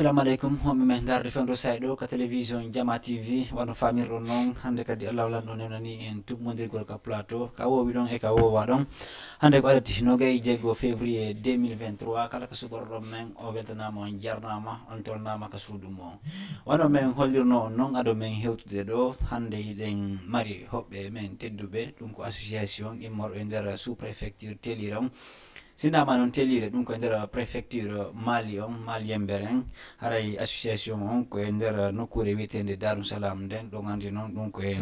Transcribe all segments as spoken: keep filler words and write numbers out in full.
Assalamu aleykum, honɓe men darde fewndo saay ɗo ka télévision Jama T V. Wano faamirɗon noon, hannde kadi Allah lanɗo nenani en tuɓmondirgol ka plateau, ka woowi ɗon e ka woowa ɗon. Hannde ko adati nogay e jeego février deux mille vingt-trois, kala ko suɓorɗon men, o weltanaama, on jarnaama, on tolnaama ka suudu mo. Wano men hollirno on noon, ado men hewtude ɗo, hannde hiɗen mari hoɓɓe men tedduɓe, ɗum ko association immorɗo e nder sous-préfecture Telier on. Sinama noon Telier, ɗum ko e nder préfecture Mali on, Mali Yemberen. Haray association on ko e nder nokkuure wiyeteende Darou Salam nden, ɗon anndi noon ɗum ko e,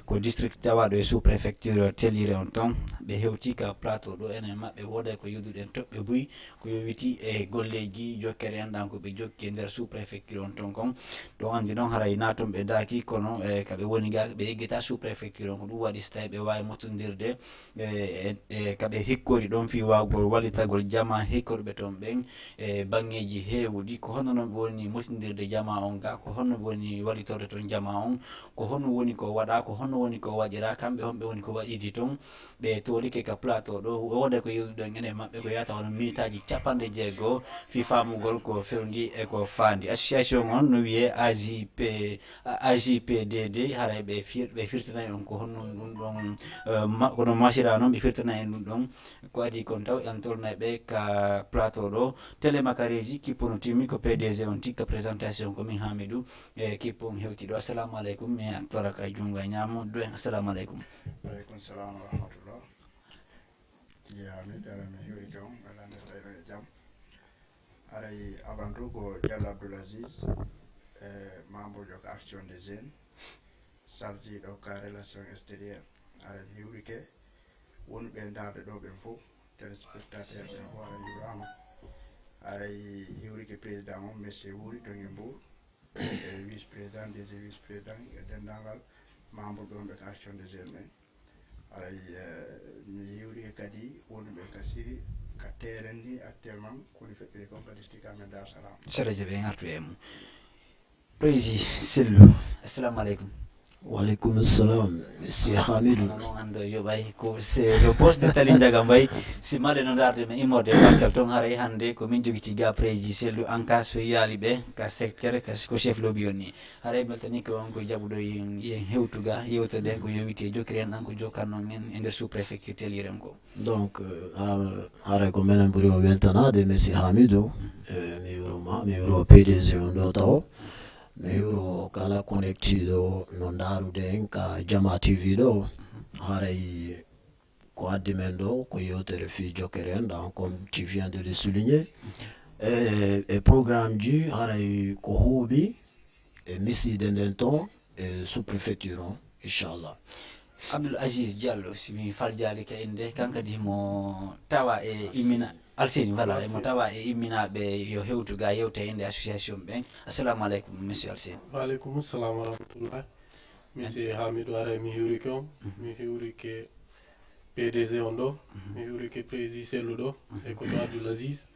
ko district tawaɗo e sous-préfecture Telier on ton. Ɓe hewti ka plateau ɗo, enen maɓɓe wooday ko yewtuɗen toɓɓe buy, ko yowiti e golleeji jokkere enɗan ko ɓe jokki e nder sous-préfecture on ton kon. Ɗon anndi noon haray naatun ɓe daaki, kono, eh, ka ɓe woni ga, ɓe eggita sous-préfecture on, ko ɗum waɗi so tawi ɓe waawi mottondirde e, e, e ka ɓe hikkori ɗon fii waawgol wallitagol jamaa hikkorɓe toon ɓen e baŋŋeeji heewuɗi. Ko honno noon ɓe woni moƴƴindirde jamaa on ga? Ko honno ɓe woni wallitorde toon jamaa on? Ko honno woni ko waɗaa? Ko honno woni ko waɗiraa? Kamɓe honɓe woni ko waɗidi toon? Ɓe toolike ka plateau ɗo. Wooda ko yewtuɗen enen e maɓɓe ko yaata hono minitaaji capanɗe jeego fii faamugol ko fewndi e ko faandi. Association on no wiyee A J P, A J P D D, haray ɓe fir-, ɓe firtana en on ko honno ɗum ɗon, eh, ma-, kono masira noon ɓe firtana en ɗum ɗon. Ko adii kon taw en tolnay ɓe ka plateau ɗo. Télé Makareji, Kippo no timmi, ko P D G on tigi ka présentation, ko min Hamidou, e Kippo on hewti ɗo. Assalamu aleykum, mi actora ka junngo e ñaamo, ɗo en, assalamu aleykum. Aleykum salam wa rahmatullah. Jeyaa mi, dara mi heɓi kam, Allah nde tawi ɗon e jam. Haray avant tout ko Diallo Abdoul Aziz, e membre jo ko Action des Jeunes, sardiɗo ka relation extérieure. Haray mi hiwrike wonɓe ndaarde ɗo ɓen fof, téléspectateur ɓen fof, haray yuraama. Haray hiwrike président on, monsieur Wuri, to Ngembur, e vice président, deuxième vice président, e denndaangal membre ɗon ɓe ko Action des Jeunes ɓen. Haray, eh, mi hiwrike kadi wonɓe ka Siri, ka terrain ni actuellement, koni feƴƴiri kon ka district amen Dar Salam. Sere je ɓe ngartu e mum. Président Sellu, assalamu aleykum. Waleykum salam, monsieur Hamidou. Kono noon hannde o yoɓay ko c'est le poste de Tali Ndiaga Mbaye. Si male no ndaarde men immorde Parcelles toon, haray hannde ko min jogiti ga président Sellu, an ka so yaali ɓe ka secteur, ka ko chef lobby on ni. Haray mi weltanii ko on ko jaɓuɗo yen, yen hewtu ga, yewtoɗen ko yowiti e jokkere en an ko jokkannon en e nder sous-préfecture Telier on ko. Donc, euh, ha-, haray ko menen ɓuri o weltanaade, monsieur Hamidou. Eh, mi wuro ma, mi wuro P D G on ɗo tawo. Mi wuro kala connectiɗo no ndaaruɗen ka Jama T V ɗo. Haray ko addi men ɗo ko yewtere fii jokkere en ɗan, comme tu viens de le souligner. E, e programme ji haray ko huuɓi e misiide nden ton e sous-préfecture on, inchallah. Abdoul Aziz Diallo, si mi faljaali ka innde, kan kadi mo tawa e immina-, Alseni, voilà, mo tawa e imminaaɓe yo hewtu ga yewte e innde association ɓen. Assalamu aleykum, monsieur Alseni. Wa aleykum salam wa rahmatullah. Monsieur Hamidou, haray mi hiwrike on, mi hiwrike P D G on ɗo, mi hiwrike président Sellu ɗo, e ko to Abdoul Aziz.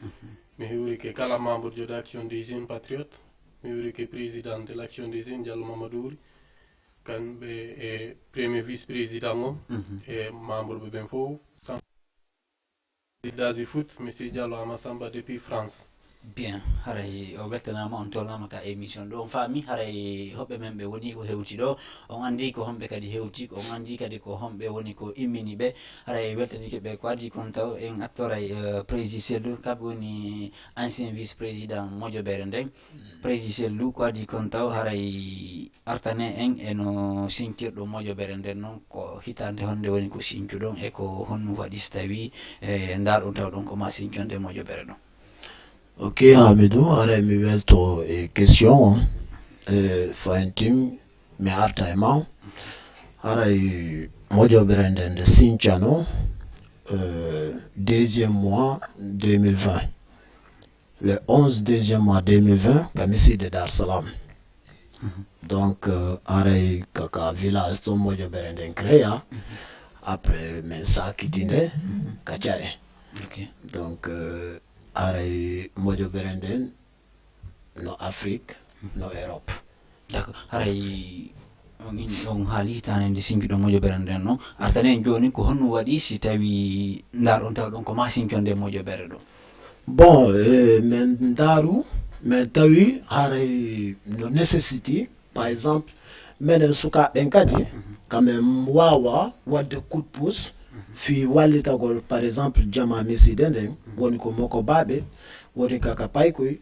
Mi hiwrike kala membre jo de Action des Jeunes Patriotes, mi hiwrike président de l'Action des Jeunes, Diallo Mamadou Wuri, kamɓe e premier vice-président on, e membre ɓe ɓen fof, Dazi Foot, monsieur Diallo Ama Samba depuis France. Bien, haray o weltanaama, on tolnaama ka émission ɗo. On faami, haray hoɓɓe men ɓe woni ko hewti ɗo. On anndi ko homɓe kadi hewti, on anndi kadi ko homɓe woni ko immini ɓe. Haray weltanike ɓe ko adii kon taw en actoray, euh, président Sellu, kamɓe woni ancien vice-président mojobere nden. Président Sellu, ko adii kon taw haray artane en e no sincirɗo mojobere nden non, ko hitaande honde woni ko sincuɗon e ko honno waɗi so tawi, eh, ndaarɗon tawɗon ko ma sinconde mojobere ɗon? Ok, Hamidou, haray mi welto e question on. Eh, fayin tim, mi arta e ma. Haray mojobere nden nde sincano, eh, deuxième mois deux mille vingt. Le onze deuxième mois deux mille vingt, ka misiide Dar Salam. Donc, euh, haray ka, ka village ton mojobere nden créa. Après, men sakiti nde ka caye. Ok. Donc, euh, haray mojobere nden no Afrique, no Europe. D'accord. Haray on in-, on haali hitaande nde sincuɗon mojobere nden non. Artane en jooni ko honno waɗi si tawi ndaarɗon tawɗon ko ma sinconde mojobere ɗo? Bon, eh, men ndaaru, Mais tawi haray no nécessité, par exemple, menen sukaaɓe ɓen kadi, quand même, waawa waɗde coup de pouce fii wallitagol, par exemple, jamaa misiide nden, woni ko Mokobaaɓe, woni Kaka Paykoy,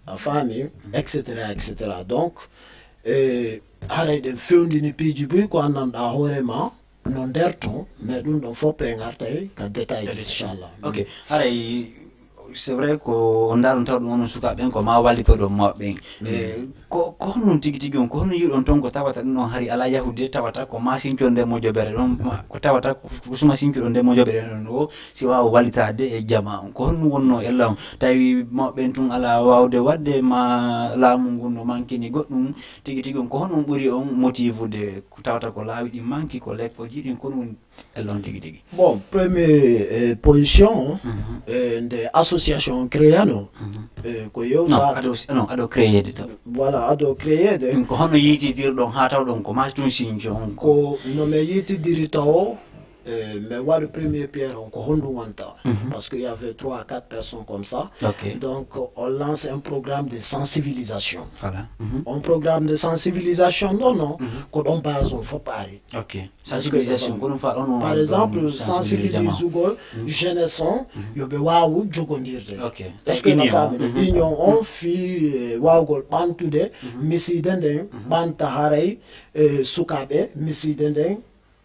a faami, et cetera, et cetera. Donc, e haray ɗen fewndini piiji buy ko anndanɗaa hoore ma, no nder ton, mais ɗum ɗon fof ɓe ngartay ka détail, inchallah. Ok, haray c'est vrai ko on ndaron taw ɗum onon sukaaɓe ɓen ko ma wallitoɗon mawɓe ɓen. Eh, ko ko honɗum tigi tigi on, ko honɗum yiɗon ton ko tawata ɗum on hari alaa yahude, tawata ko ma sinco nde mo jobere ɗon, ma- ko tawata ko suma sincuɗo nde mo jobere ɗon o si waawa wallitade e jama on, ko honɗum wonno ella on? Tawi mawɓe ɓen tun alaa waawde waɗde, ma laamu ngun no mankini goɗɗum, tigi tigi on ko honɗum ɓuri on motivude? Ko tawata ko laawi ɗin manki, ko lekkolji ɗin, ko ɗum ellon tigi tigi. Bon, premier, eh, position, eh, nde association créano, eh, ko non yewta aɗo non aɗo créede taw. Voilà, aɗo créede. Ko hono yiitidirɗon haa tawɗon ko ma tun sinjo on ko? Ko no mi yiitidiri taw, eh, mi waɗi premier pierre on ko honɗum wonta? Parce qu'il y avait trois à quatre personnes comme ça. Ok. Donc on lance un programme de sensibilisation. Voilà. Un programme de sensibilisation, non, non, ko ɗon base on fof ari. Ok. Sensibilisation ko ɗum fa ono par exemple sensibilisugol jeunesse on, yo ɓe waawu jogondirde. Ok. Est-ce que na faami? Union on fii, eh, waawgol ɓantude misiide nden, ɓanta haray, eh, sukaaɓe misiide nden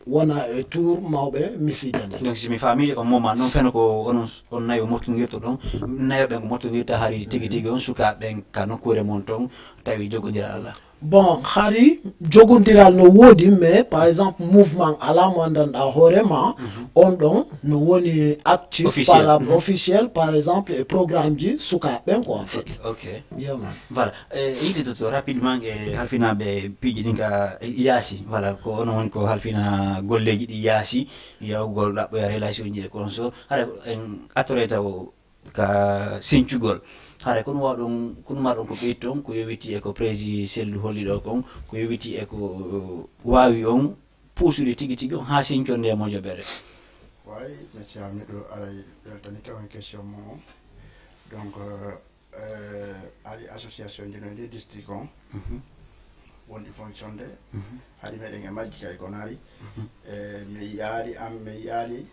wona e tour mawɓe misiide nden. Donc si mi faamii on moment noon feno ko onon on nayo mottondirto ɗon, nayo ɓen ko mottondirta hari tigi tigi on sukaaɓe ɓen ka nokkuure mon ton tawi jogondiral alaa? Bon, hari jogondiral no woodi, mais par exemple mouvement alaa mo anndanɗaa hoore ma, on ɗon no woni actif par officiel par exemple e programme ji sukaaɓe ɓen ko en fait. Ok. Yeah, man. Voilà. Eh, yiɗi to rapidement e halfinaaɓe piiji ɗin ka yaasi. Voilà, ko onon woni ko halfina golleeji ɗi yaasi, yawgol ɗaɓɓoya relation ji e konso. Hara en attoreta o ka sincugol. Hara kono waɗon kono maɗon ko ɓeyton ko yowiti e ko prési sellu holli ɗo kon, ko yowiti e ko waawi on puusude tigi tigi on haa sincon nde mojoɓere. Way, merci, miɗo aray weltani ka on question mo. Donc, eh, ari association ji no e nder district on wonɗi fonctionde. Hari meɗen e majji kadi kono hari, eh, mi yiyaali am mi yiyaali,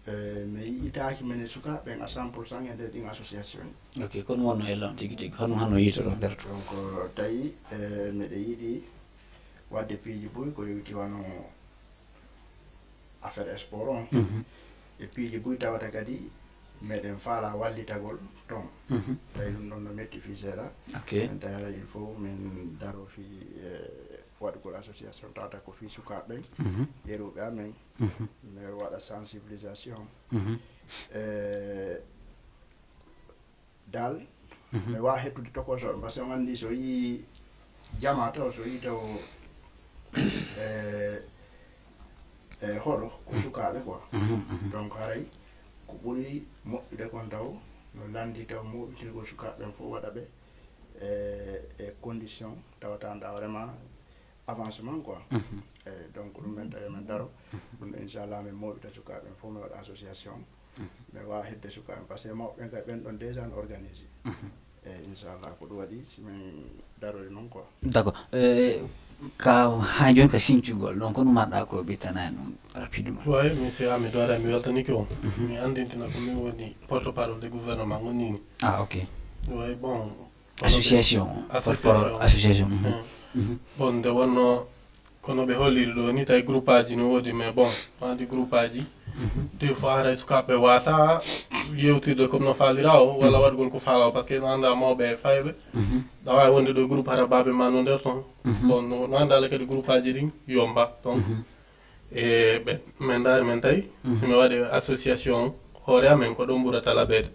eh, mi yiitaaki minen sukaaɓe ɓen à cent pour cent e nder ɗin association ji. Ok, kono wonno e lan tigi tigi hano hano yiitoɗo nder to? Donc, tawi, eh, miɗo yiɗi waɗde piiji buy ko yowiti wano affaire sport on e piiji buy tawata kadi meɗen faala wallitagol ton. Tawi ɗum ɗon no metti fii seeɗa. Ok. Min tawi hara il faut min daro fii, eh, waɗugol association tawata ko fii sukaaɓe ɓen, yeruɓe amen. Mi waɗa sensibilisation. Eh, dal mi waawa hettude tokosoɓe par ce que on anndi so yii jama taw so yii taw e e hoɗo ko sukaaɓe quoi. Donc haray ko ɓuri moƴƴude kon taw no lanndi taw moɓintirgol sukaaɓe ɓen fof waɗa ɓe e e condition tawata nda vraiment avancement quoi. Eyi, donc ɗum men tawi men daro ɗum inchallah min moɓita sukaaɓe ɓen fof mi waɗa association. Mi waawa hedde sukaaɓe par ce que mawɓe ɓen kay ɓen ɗon déjà no organisé. Eyi, inchallah ko ɗum waɗi si min darori noon quoi. D'accord. Eh, ka haa jooni ka sincugol ɗon ko ɗum marɗa ko ɓittanani ɗum rapidement? Way, monsieur Amadou Ara mi weltanike on. Mi anndintina ko min woni porte parole de gouvernement ngonnimi. Ah, ok. Way, bon, association. Association. Association. Bon, nde wonno kono ɓe holliri ɗo ni tawi groupe aji no woodi mais bon, wandi groupe aji des fois haray sukaaɓe wata yewtirde comme no faalira o walla waɗugol ko faala o par ce que no annda mawɓe e fayɓe. Ɗa wawi wonde ɗo groupe hara babe ma no nder ton. Bon, no annda ala kadi groupe aji ɗin yomba donc e ɓe min ndaari min tawi si mi waɗi association hoore amen ko ɗum ɓurata laɓeede.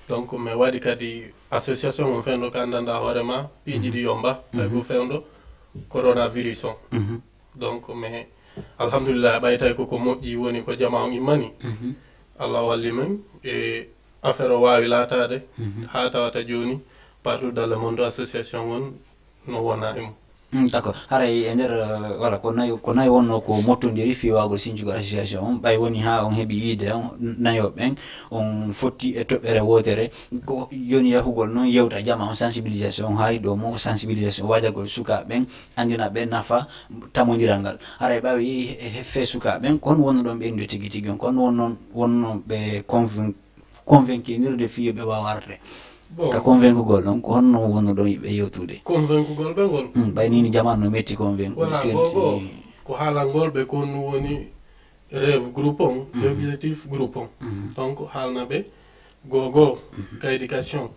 Donc mi waɗi kadi association on fewndo ka anndanɗa hoore ma piiji ɗi yomba tawi ko fewndo coronavirus on. Donc mais alhamdulillah ɓay tawi koko moƴƴi woni ko jama on immani. Allah walli men e affaire o wawi laatade ha tawata joni partout dans le monde association on no wona e mum. Mm, d'accord. Haray e nder, euh, voilà, ko nayo, ko nayo wonno ko mottondiri fii waawgol sincugol association on. Ɓay woni haa on heɓi yiide on, nayo ɓen, on fotti e toɓɓere wootere. Ko jooni yahugol non yewta jama on, sensibilisation, haali ɗo mo sensibilisation, waajagol sukaaɓe ɓen, anndina ɓe nafa tamondiral ngal. Haray ɓawi he, he fee sukaaɓe ɓen, ko honno wonno ɗon ɓe innude tigi tigi on, ko honno wonno, wonno ɓe convin-, convinkinirde fii yo ɓe waaw arde? Bon. Ka convinkugol ɗon, ko honno wonno ɗon ɓe yewtude? Convinkugol ɓe ngol. Mm, ɓay ni, ni jamaanu no metti convinku. Voilà, senti. Gogo, ko haalangol ɓe ko honno woni rêve groupe on, mhm, objectif groupe on. Mhm. Donc, haalna ɓe gogo, mhm, ka éducation.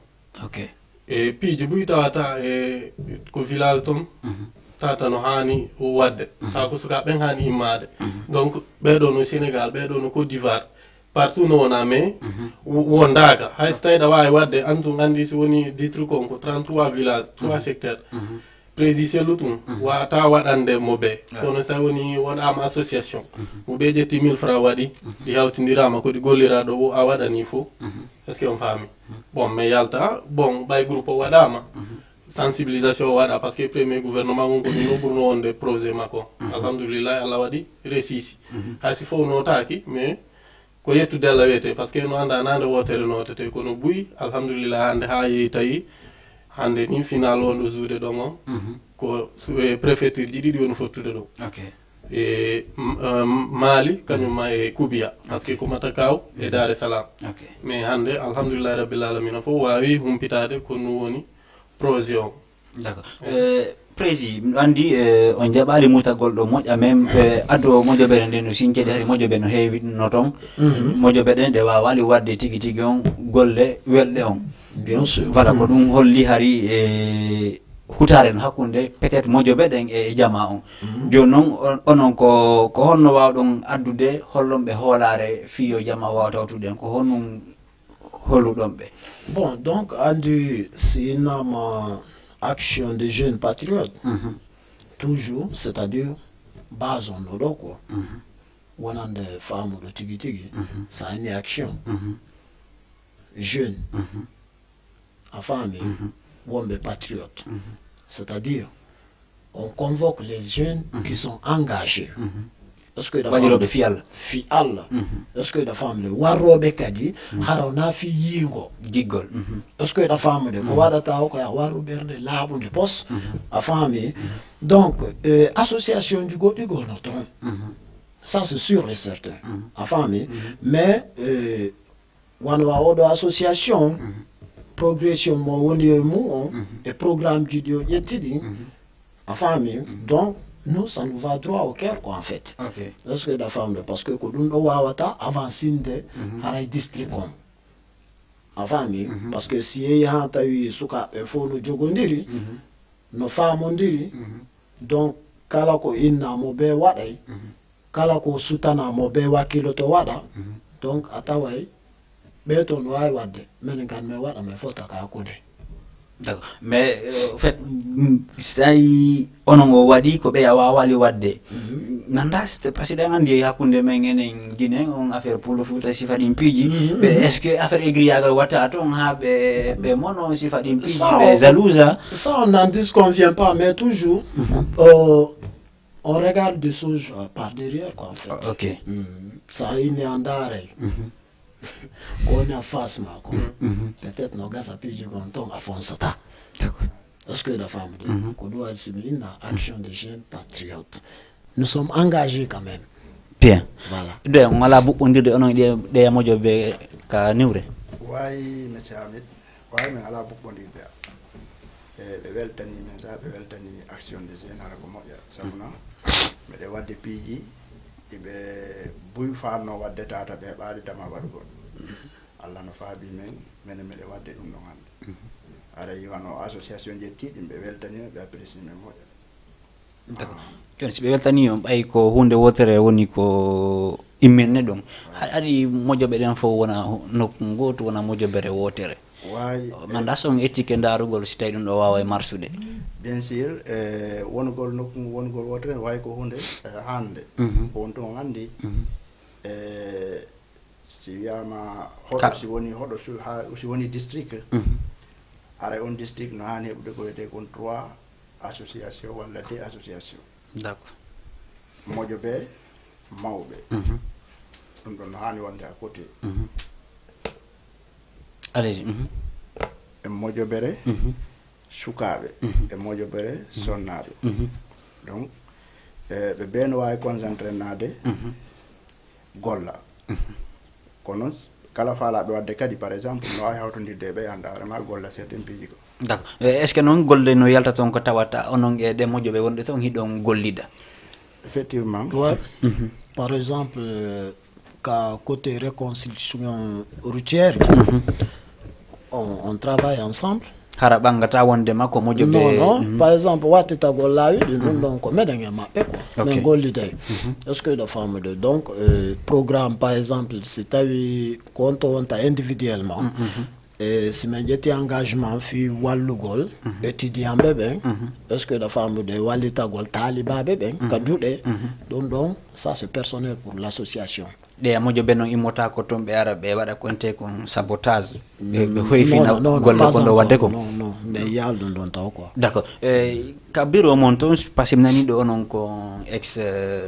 Ok. E piiji buy tawata e ko village ton, mhm, tata no haani waɗde. Mhm. Tawa ko sukaaɓe ɓen haani immaade. Mhm. Donc, ɓee ɗoo no Sénégal, ɓee ɗoo no Côte d'Ivoire, partout no wona, mais, mhm, wo-, wondaaka. Hay so tawii ɗa waawi waɗde, an tun anndi si woni district on ko trente-trois villages, trois, mhm, secteurs. Mhm. Prési sellu tun, mhm, waawata waɗande mo bee. Ah. Kono so tawii woni wonɗaama association, mhm, mo bee ƴetti mille francs waɗi, mhm, ɗi hawtindiraama ko ɗi gollira ɗo, wo a waɗani fof. Mhm. Est-ce que on faami? Mhm. Bon, mais yalta, bon, ɓay groupe o waɗaama. Mhm. Sensibilisation o waɗa, parce que premier gouvernement ngon ko ɗum ɗo ɓurno wonde projet makko. Mhm. Alhamdulillah, Allah waɗi réussite. Mhm. Hay si fof notaaki, mais ko yettude Allah wiyete, parce que no annda nande wootere notete, kono buy, alhamdulillah, hannde haa yehi tawi, hannde ni final wonɗo juuɗe ɗon on, mhm, ko su-, e préfecture ji ɗiɗi woni fottude ɗum. Ok. E, m-, euh, Mali, kañum ma e Kubiya, parce que, ok, ko Matakaw e, mhm, Dar es Salaam. Ok. Mais hannde, alhamdulillahi rabbil alamina, fof waawi humpitaade ko ɗum woni projet o. D'accord. Eh, Prési, miɗo anndi, eh, on jaɓaali mutagol ɗo moƴƴa, même, eh, addo moƴƴo ɓere nden no sincede, hari moƴƴo ɓe no heewi no ton. Mhm. Moƴƴo ɓe ɗen ɗe waawaali waɗde tigi tigi on golle welɗe on. Bien sûr. Voilà, ko, mhm, ɗum holli hari, eh, hutaare no hakkunde peut-être moƴƴo ɓe ɗen e, e jama on. Mhm. Jooni non, on-, onon ko, ko honno waawɗon addude hollon ɓe hoolaare fii yo jama waaw tawtude en? Ko honɗum holluɗon ɓe? Bon, donc, anndi si innama action des jeunes patriotes, mhm, toujours, c'est-à-dire, base on no ɗo quoi. Mhm. Wonande faamuɗo tigi tigi, mhm, so a inni action, mhm, jeune, mhm, a faami, mhm, wonɓe patriote. Mhm. C'est-à-dire, on convoque les jeunes, mhm, qui sont engagés. Mhm. Est-ce que ɗa faami? Waɗirooɓe fii Allah. Fii Allah. Mhm. Est-ce que ɗa faami? Warrooɓe kadi, mhm, hara wonaa fii yiingo. Giggol. Mhm. Est-ce que ɗa faami de? Ko, mhm, waɗata o ko ya warru ɓernde laaɓunde pos. Mhm. A faami? Mhm. Donc, euh, association ji goɗɗi goo no ton. Mhm. Ça, c'est sûr et certain. Mhm. A faami? Mhm. Mais, euh, wano wa oɗo association, mhm, progression mo woni e mum on, mhm, e programme ji ɗi o ƴetti ɗi, mhm, a faami? Mhm. Donc, nous, ça nous va droit au cœur, quoi, en fait. Ok. Est-ce que ɗa faamde? Parce que ko ɗum ɗo waawata avancinde, mhm, haray district on. A faami? Mhm. Parce que si yehi haa tawi sukaaɓe fof no jogondiri, mhm, no faamondiri, mhm, donc, kala ko inna mo bee waɗay, mhm, kala ko sutana mo bee wakkiloto waɗa, mhm, donc, a taway ɓee to no waawi waɗde, menen kan men waɗa, men fota ka hakkunde. D'accord. Mais, euh, en fait, mm, si tawi onon o waɗi ko ɓe a waawaali waɗde, mhm, mi anndaa si, parce que ɗen anndi hakkunde men enen Guinée, on affaire Pullo Fuuta, sifa ɗin piiji, mhm, ɓe, mhm, est-ce que affaire égrillage watta toon haa ɓe, ɓe mono sifa ɗin piiji, ça, ɓe on, jalouse? Ça, on n'en disconvient pas, mais toujours, mhm, euh, on regarde des choses, euh, par derrière, quoi, en fait. Ok. Mm. So a inni a ndaaray, mhm, ko woni a face maako. Mhm. Peut-être no gasa piiji gon ton a fonsata. D'accord. Est-ce que ɗa faamde? Mhm. Ko ɗum waɗi si mi inna action de jeune patriote. Nous sommes engagés quand même. Bien. Voilà. De, on alaa buɓɓondirde onon ɗe, ɗe moƴƴo ɓe ka niwre? Wayi, monsieur Hamid. Wayi, men alaa buɓɓondirde. E, ɓe weltanii men, sa ɓe weltanii action de jeune, hara ko moƴƴa. Sabu, mm, non, meɗen waɗde piiji ɗi ɓe buy faatnoo waɗde, tata ɓe heɓaali dama waɗugol. Allah no faabii men, menen meɗen waɗde ɗum ɗon hannde. Mhm. Aray wano association ƴettii ɗum, ɓe weltanii men, ɓe apprécie men moƴƴa. D'accord. Ah. Jooni, si ɓe weltanii on, ɓay ko huunde wootere woni ko immenne ɗon. Ah. Hay aɗi moƴƴoɓe ɗen fof wona hu-, nokku ngootu, wona moƴƴobere wootere. Wayi, mi anndaa so on ƴettike ndaarugol si tawi ɗum ɗo waaway marsude. Bien sûr, e wonugol nokku ngu wonugol wootere, wayi ko huunde, e, hannde. Mhm. Ko on tun on anndi. Mhm. E, si wiyaama hoɗo, ka- si woni hoɗo, su-, ha, si woni district, mhm, haray on district no haani heɓude ko wiyetee kon trois association walla des associations. D'accord. Moƴoɓe mawɓe. Ɗum ɗon no haani wonde à côté. Allez. E moƴoɓere sukaaɓe e moƴoɓere sonnaaɓe. Donc ɓe ɓe no waawi concentré naade golla. Kono kala faalaaɓe waɗde kadi, par exemple, no waawi hawtondirde e ɓe annda hoore ma golla certains piiji ko. D'accord. Est ce que noon golle no yalta toon ko tawata onon e ɗe moƴoɓe wonɗe toon hiɗon gollida? Effectivement. Ouais. Par exemple, euh, ka côté réconciliation routière, on, on travaille ensemble. Hara ɓangata wonde ma ko moƴoɓe? Non, non. Par exemple, wattitagol laawi ɗin ɗum ɗon ko meɗen e maɓɓe quoi. Min golliday. Est ce que ɗo famude? Donc euh, programme par exemple, si tawi ko on to wonta individuellement, e si min ƴetti engagement fii wallugol étudiantɓe ɓen, est ce que ɗo famude wallitagol taalibaaɓe ɓen ka duɗe? Ɗum ɗon, ça c'est personnel pour l'association. Ɗe moƴoɓe noon immota ko toon ɓe ara ɓe waɗa ko ente kon sabotage, ɓe hoyfina golle kon ɗo waɗde ko? Non, non, mais yaal ɗum ɗon taw quoi. D'accord. Ka bureau mon toon, parce que mi nani ɗo onon ko ex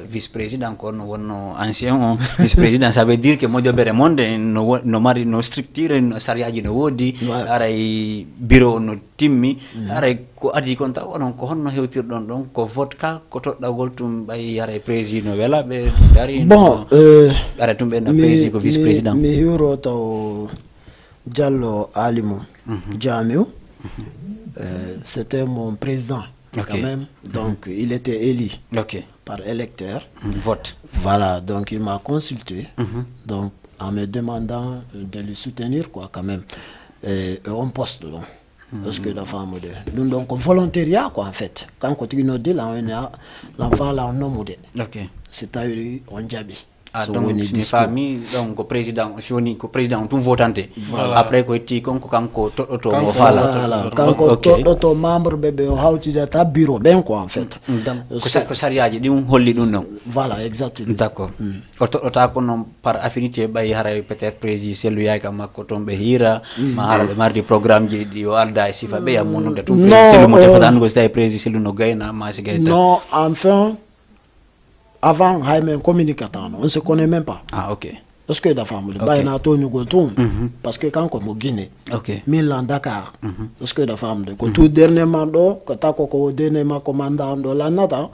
vice président, ko on wonno ancien on vice président, ça veut dire que moƴoɓere mon nde no mari, no structure, sariyaaji no woodi. Aray bureau on no timmi. Aray ko adii kon taw onon ko honno hewtirɗon ɗon? Ko vote ka, ko toɗɗagol tun? Ɓay haray président no wela ɓe dari? Bon, aray tun ɓe na mi président ko vice mi- président. Mi hiwroto Diallo Alimu Jamiu. Euh, c'était mon président Ok. Quand même. Donc il était élu Ok. Par électeur. Vote. Voilà, donc il m'a consulté, donc en me demandant de le soutenir quoi quand même. Et, et on poste donc. Est ce que la femme de nous donc volontariat quoi en fait. Quand on dit là on a l'enfant là on nomme de. Ok. C'est-à-dire on jabi. Ah, donc mi faami, donc ko président, si woni ko président on tun votante. Après ko yetti kon ko kanko toɗɗoto mo faala. Voilà, kanko toɗɗoto membre ɓe ɓe o hawtidata bureau ɓen quoi en fait. Ko sa- ko sariyaaji ɗin holli ɗum ɗon. Voilà, exactement. D'accord. O toɗɗota ko noon par affinité, ɓay haray peut-être président sellu yaay ka makko toon ɓe hiira, ma hara ɓe mardi programme ji ɗi o alda e sifa ɓe yammo nodda tun Non, président sellu mo euh, tefata anngo si tawi président sellu no gayna ma si gayta. Non, enfin, avant hay men communiqué tan on se connaît même pas. Ah, ok. Est ce que da famude ɓayna toñugol tun? Parce que kanko mo Guinée. Ok. Min lan Dakar. Est ce que da famude ko tout dernièrement ɗo ko tako ko dernièrement ko mandat on ɗo lannata,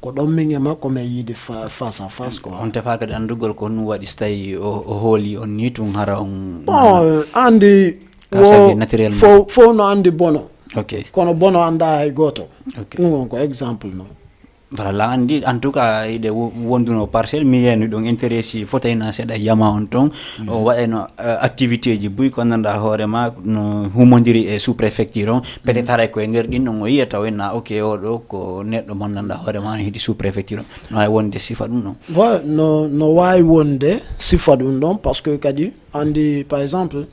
ko ɗon min e makko men yiide fa- face à face quoi. On tefa kadi anndugol ko honɗum waɗi so tawi o o hooli on ni tun hara on Bon, euh, andi Ka sabi naturellement. Fof fof no andi bono. Ok. Kono bono anda hay goto. Ok. Ɗum on ko exemple non. Voilà, la andi en tout cas iɗe wo- wonduno parcelle mi yeyno ɗon intérêt si fotayna seeɗa yama on ton o waɗayno euh, activité ji buy ko nanda hoorema no humodiri e sous préfecture on, peut être haray koye nder ɗin ɗon o yiya taw enna ok oɗo ko neɗɗo mon nanda hoorema no hiɗi sous préfecture on, no wawi wonde sifa ɗum ɗon. Bon, no no wawi wonde sifa ɗum ɗon parce que kadi andi par exemple,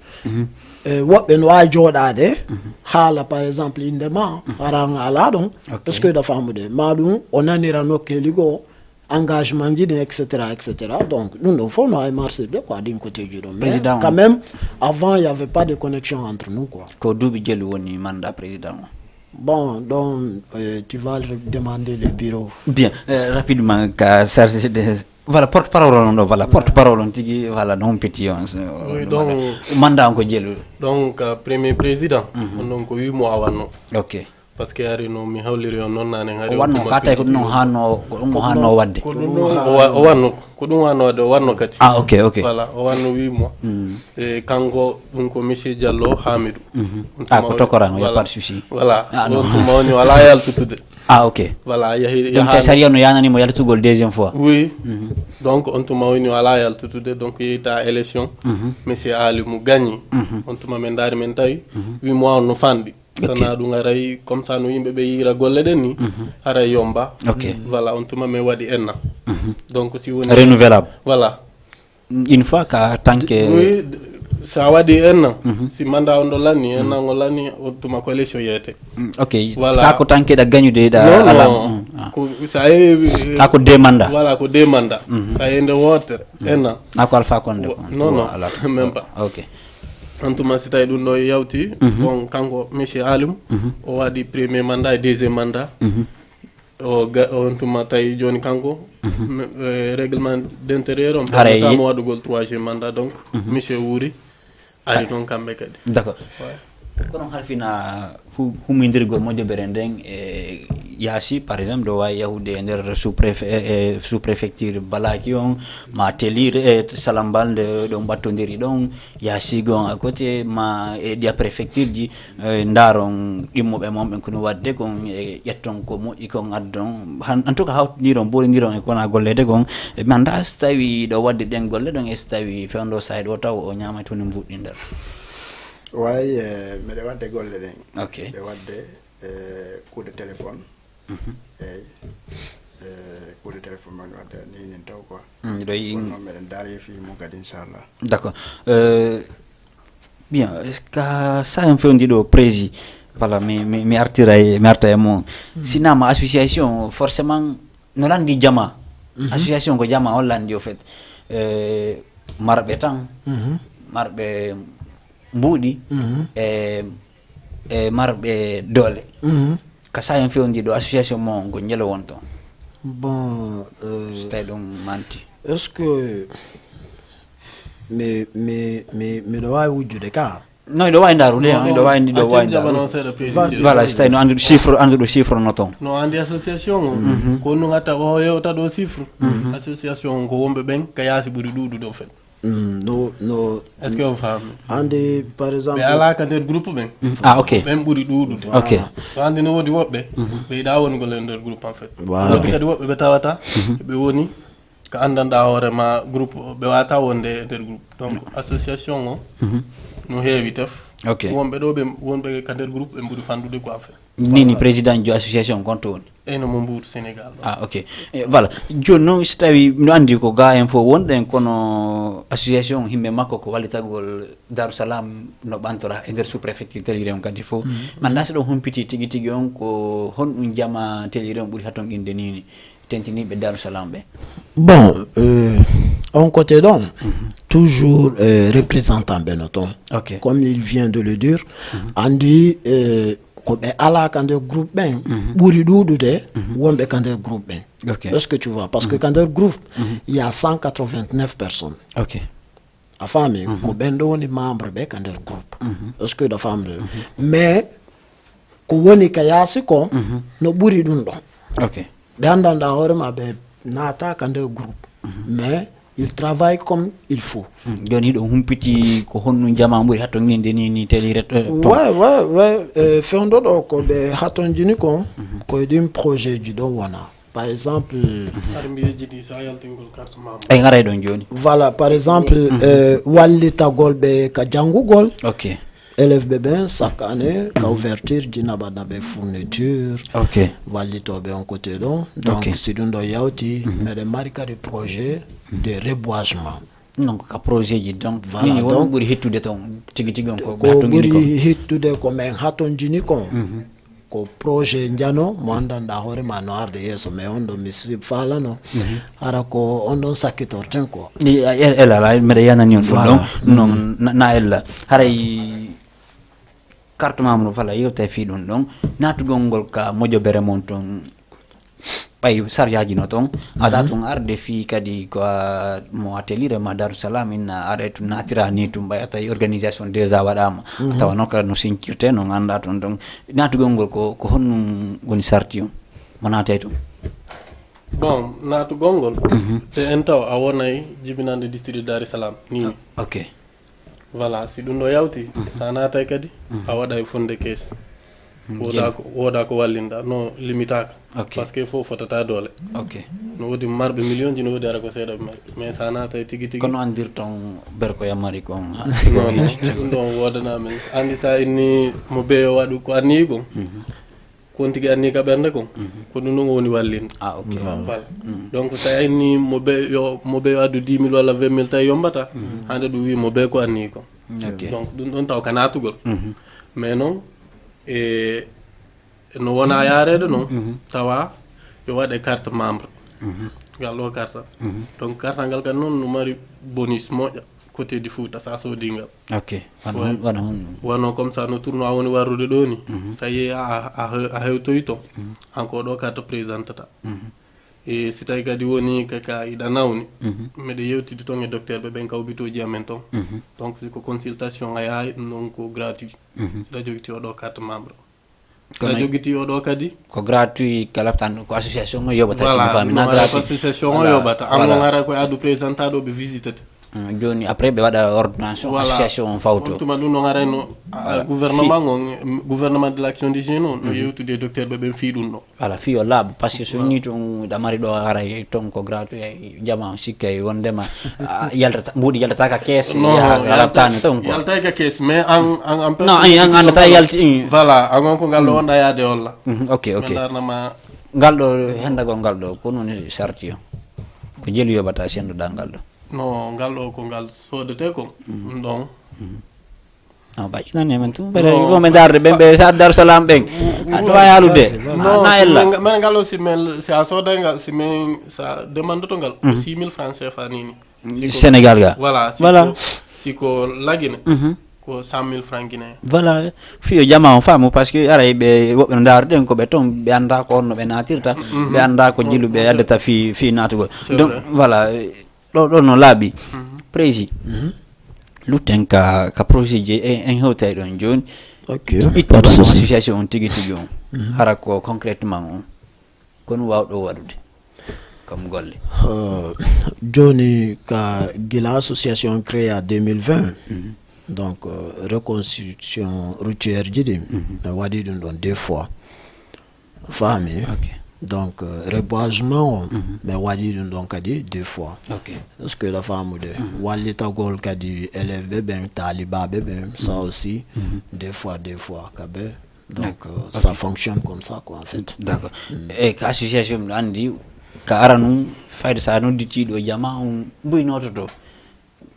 eh, woɓɓe no wawi jooɗade haala par exemple inde ma, haran ala ɗon. Ok. Est ce que da famude ma ɗum o nanira nokkeli goo engagement ji ɗin, et cetera, et cetera. Donc ɗum ɗon fof no wawi marchirde quoi ɗin côté ji ɗon, mais Président. Quand même, avant il y avait pas de connexion entre nous quoi. Ko duuɓi jelu woni mandat président o? Bon, donc euh, tu vas demander le bureau. Bien, euh, rapidement ka chargé de voilà porte parole on ɗo, voilà porte parole on tigi, voilà non petit on. Oui, donc- Mandat on ko jelu? Donc euh, premier président, on ɗon ko huit mois wanno. Ok. Parce que ari no mi hawliri on noon nanen hari O wanno ka tawi ko ɗum on hanno ko ɗum o hanno wadde. Ko ɗum ɗon o wa- o wanno ko ɗum wanno wadde o wanno kadi. Ah, ok, ok. Voilà, o wanno huit mois. E kanko ɗum ko monsieur Diallo Hamidou. Ah, ko tokoran, y a pas de souci. Voilà. Ah, non. On tuma woni wala yaltutude. Ah, ok. Voilà, yahi Donc tawi sariya no yananimo yaltugol deuxième fois? Oui. Donc on tuma woni wala yaltutude, donc yeyta élection. Monsieur Ali mo gagni. On tuma men ndaari men tawi huit mois on no fanɗi. Sana ɗum aray comme ça no yimɓe ɓe yiira golle ɗen ni, haray yomba. Ok. Voilà, on tuma men waɗi enna. Donc si woni Renouvelable. Voilà. Une fois ka tanke. Oui, sa waɗi enna, si mandat on ɗo lanni, enna on lanni, on tuma ko élection yeete. Ok. Voilà. Ka ko tanke ɗa gañude ɗa Non, ala. non. Ko sa yehi Ka ko deux mandats. Voilà, ko deux mandats. Sa yehi nde wootere enna. Ako alpha konde ko Non, non, ala. Même pas. Ok. On tuma si tawi ɗum ɗo yawti, bon, kanko monsieur Alim, o waɗi premier mandat e deuxième mandat. O ga-, on tuma tawi jooni kanko, me-, eh, règlement d'intérieur on permettaa mo waɗugol troisième mandat, donc monsieur wuuri, ari noon kamɓe kadi. D'accord. Ouais. Kono halfina hu-, humindirgol mojobere nden e yaasi, par exemple, ɗo waawi yahude e nder sous-préfet, e, e sous-préfecture Balaki on, ma Telire e Salambal, nde ɗon ɓattondiri ɗon, yaasi gon à côté, ma e ɗiya préfecture ji, eh, ndaaron ɗimmuɓe mon ɓen ko no waɗde kon, e ƴetton ko moƴƴi kon addon. Han-, en tout cas, hawtindiron, bolindiron e kona golleede kon. E mi annda so tawi ɗo waɗde ɗen golle ɗon, e so tawi fewndo saay ɗo taw o ñaamay toon e mbuɗɗi nder. Way, eh, miɗo waɗde golle ɗen. Ok. Miɗo waɗde, eh, coup de téléphone. Mhm. Eyi. Eh, coup de téléphone man waɗde ni nin taw quoi. Mm, ɗo yi- Kono noon meɗen daari fii mum kadi, inchallah. D'accord. Eh, bien, ka sahen fewndi ɗo prési, voilà, mi, mi, mi artira e, mi arta e mo. Mm. Sinama association, forcément, no landi jama. Mhm. Association ko jama on landi, au fait. Eh, marɓe tan, Mhm. marɓe mbuuɗi, Mhm. e, e marɓe doole. Mhm. Ka sahen fewndi ɗo association mo on ko njelo won ton? Bon, euh, so tawi ɗum manti. Est-ce que mi, mi, mi, miɗo waawi wujjude ka? Non, iɗo waawi ndaarude, non, iɗo waawi, iɗo waawi ndaarude. Vas-y, voilà, vas-y. So tawi no annduɗo chiffre, annduɗo chiffre no ton. No anndi association o. Mhm. Ko ɗum hatta o yewta ɗo chiffre. Mhm. Association o ko wonɓe ɓen ka yaasi ɓuri ɗuuɗude o fen. Mm, no, no. Est-ce que on faami? Anndi, par exemple, ɓe alaa ka nder groupe ɓen. Mm, ah, ok. Ɓen ɓuri ɗuuɗude. Ok. Voilà. So anndi no woodi woɓɓe, mhm, ɓe yiɗaa wonugol e nder groupe, en fait. Voilà. Woodi kadi woɓɓe ɓe tawata, mhm, ɓe woni ka anndanɗaa hoore ma groupe, ɓe waata wonde e nder groupe. Donc, association o, mhm, no heewi tef. Ok. Wonɓe ɗo ɓe, wonɓe ka nder groupe ɓe ɓuri fanɗude quoi, en fait. Nini, voilà, président jo association kon to woni? Eyyi, no mo Mbour, Sénégal ɗo. Ah, ok. Eh, voilà. Jooni noon, so tawi no anndi ko ga en fof wonɗen, kono association himɓe makko ko wallitagol Darou Salam no ɓantora e nder sous-préfecture Telire on kadi fof. Mhm. Mi annda so ɗon humpiti tigi tigi on ko honɗum jama Telire on ɓuri hatonɗinde nini tentiniiɓe Darou Salam ɓe? Bon, euh, on côté ɗon, mhm, toujours, euh, représentant ɓe no ton. Ok. Comme il vient de le dire, mhm, anndi, euh, ko ɓe alaa ka nder groupe ɓen, mhm, ɓuri ɗuuɗude, mhm, wonɓe ka nder groupe ɓen. Ok. Est-ce que tu vois? Parce que, mhm, ka nder groupe, mhm, il y a cent quatre-vingt-neuf personnes. Ok. A faami? Mhm. Ko ɓen ɗo woni membre ɓe ka nder groupe. Mhm. Est-ce que a faami? Mhm. Mais ko woni ka yaasi ko, mhm, no ɓuri ɗum ɗon. Ok. Ɓe anndanɗaa hoore ma, ɓe naata ka nder groupe. Mhm. Mais ils travaillent comme il faut. Mm. Jooni hiɗo humpiti ko honɗum jama ɓuri hatonɗinde ni, ni Telire, eh, ton? Ouais, ouais, ouais. Eh, fewndo ɗo ko ɓe hatonjini kon, mhm, ko e ɗin projet ji ɗon wona. Par exemple, mhm, har mi yejjiti sa yaltingol carte membre. Ay, ngaray ɗon jooni. Voilà, par exemple, mhm, eh, wallitagol ɓe ka janngugol. Ok. Élève ɓe ɓen, chaque année, ka, mhm, ouverture ji naɓana ɓe fourniture, ok, wallitooɓe on côté ɗon. Donc, ok, si ɗum ɗo yawti, mhm, meɗen mari kadi projet de reboisement. Donc, ka projet ji, donc, voilà, nini won donc, ɓuri hittude ton tigi tigi on ko ɓe hatonjini kon? Ko ɓuri hittude ko men hatonjini kon. Mhm. Ko projet njano mo anndanɗaa hoore ma no arde yeeso, mais on ɗon mi si-, faalano, mhm, hara ko on ɗon sakkitorten ko. I-, a-, el-, ela, ala, mbeɗa yanani on ɗum, voilà, ɗon, mhm, non, na, na ella. Haray carte membre fala yewta e fii ɗum ɗon. Naatugol ngol ka mojobere mon ton, ɓay sarjaaji no ton, ada, mhm, tun arde fii kadi ko a, mo a Telire ma Darou Salam, inna ara e tun naatira ni tun, ɓay a tawi organisation déjà waɗaama. Mhm. A tawa noon kala no sincirte, no ngannduɗaa tun ɗon. Naatugol ngol ko, ko honɗum woni sarti on mo naatay tun? Bon, naatugol ngol, mhm, te en taw a wonay jibinande district Darou Salam, ni. Ah, ok. Voilà, si ɗum ɗo yawti, mhm, sa naatay kadi, mhm, a waɗay fonde kees. Mhm, wooda jeyi. Ko, wooda ko wallinɗa, no limitaaka. Ok. Parce que fof fotata doole. Ok. No woodi marɓe million ji, no woodi ara ko seeɗa ɓe mari. Mais sa naatay tigi tigi. Kono anndirton berko yamari kon. Non, non, ɗum ɗon woodana men. Anndi sa inni mo beyo waɗu ko anniyi kon. Mhm. Ko on tigi anni ka ɓernde kon, mhm, ko ɗum ɗon woni wallinde. Ah, ok. Voilà. Mm. Donc, so a inni mo ɓe yo, mo ɓe yo addu dix mille walla vingt mille, tawi yombata, mhm, hande ɗum wi mo ɓe ko anni kon. Ok. Donc, ɗum ɗon taw ka naatugol. Mhm. Mais noon, e, no wona yaareede noon, mhm, tawa yo waɗe carte membre. Mhm. Ngal ɗo carte. Mhm. Donc, carte ngal kan noon no mari bonus moƴƴa. Côté du Fouta, sa soodii ngal. Ok. Wano hon wano hon. Wano comme ça no tournoi woni warrude ɗo ni. Sa yehi a a a hewtoyi ton. Encore ɗo ka to présentata. E si tawi kadi woni kaka iɗa nawni, miɗa yewtidi ton e docteur ɓe ɓen kawbitooji amen ton. Donc si ko consultation a yahay ɗum ɗon ko gratuit. Si tawi jogiti oɗo carte membre. Kono jogiti oɗo kadi. Ko gratuit ka laptan ko association o yoɓata. Voilà, sino fami na gratuit. Association o yoɓata. An on ara ko adu présenta ɗo ɓe visitete. Joni après ɓe waɗa ordonnance. Voilà. Association on fawto. Tuma ɗum non arayno gouvernement on, gouvernement de l'action des jeunes on no yewtude e docteur ɓe ɓen fii ɗum ɗo. Voilà, fii o laaɓa parce que so ni tun ɗa mari ɗo haray ton ko gratuit. Jama sikkay wondema yaltata mbuɗi yaltata ka kees. Yaha laptani ton quoi. Yaltay ka kees, mais an an an non an an andata yalti. Voilà, an on ko ngal ɗo wonɗa yaade olla. Ok, ok. Ngal ɗo hendagol ngal ɗo ko non sarti o ko jelu yoɓata senduɗa ngal ɗo. No ngal ɗo ko ngal sodete ko ɗum ɗon. No ɓa inani men tun ɓeɗe ɗo ɓe darde ɓen ɓe sa Dar Salam ɓen. Aɗa wawi haalude. Na ella. Men ngal aussi men si a soday ngal si men sa demandoto ngal ko six mille francs cfa nini. Sénégal ga. Voilà. Voilà. Si ko lagine ko cent mille francs guinéen. Voilà. Fiyo jama on faamu parce que aray ɓe woɓɓe no ndaruɗen ko ɓe ton ɓe anda ko honno ɓe natirta. Ɓe anda ko jilu ɓe addata fi fi natugol. Donc voilà. Ɗo ɗo no laaɓi. Prési lutten ka ka projet je en hewtay ɗon joni. Ittuɗon association on tigi tigi on hara ko concrètement on kono wawɗo waɗude comme golle. Joni ka gila association créé à deux mille vingt. Donc reconstruction routière ji ɗi mi waɗi ɗum ɗon deux fois. Faami. Donc reboisement o mi waɗi ɗum ɗon kadi deux fois. Est-ce que la faamude wallitagol kadi élève ɓe ɓen taalibaɓe ɓen ça aussi deux fois deux fois kabe. Donc ça fonctionne comme ça quoi en fait. D'accord. E ka association ɗo andi ka ara num fayde sa nodditiɗo jama on mbuynototo.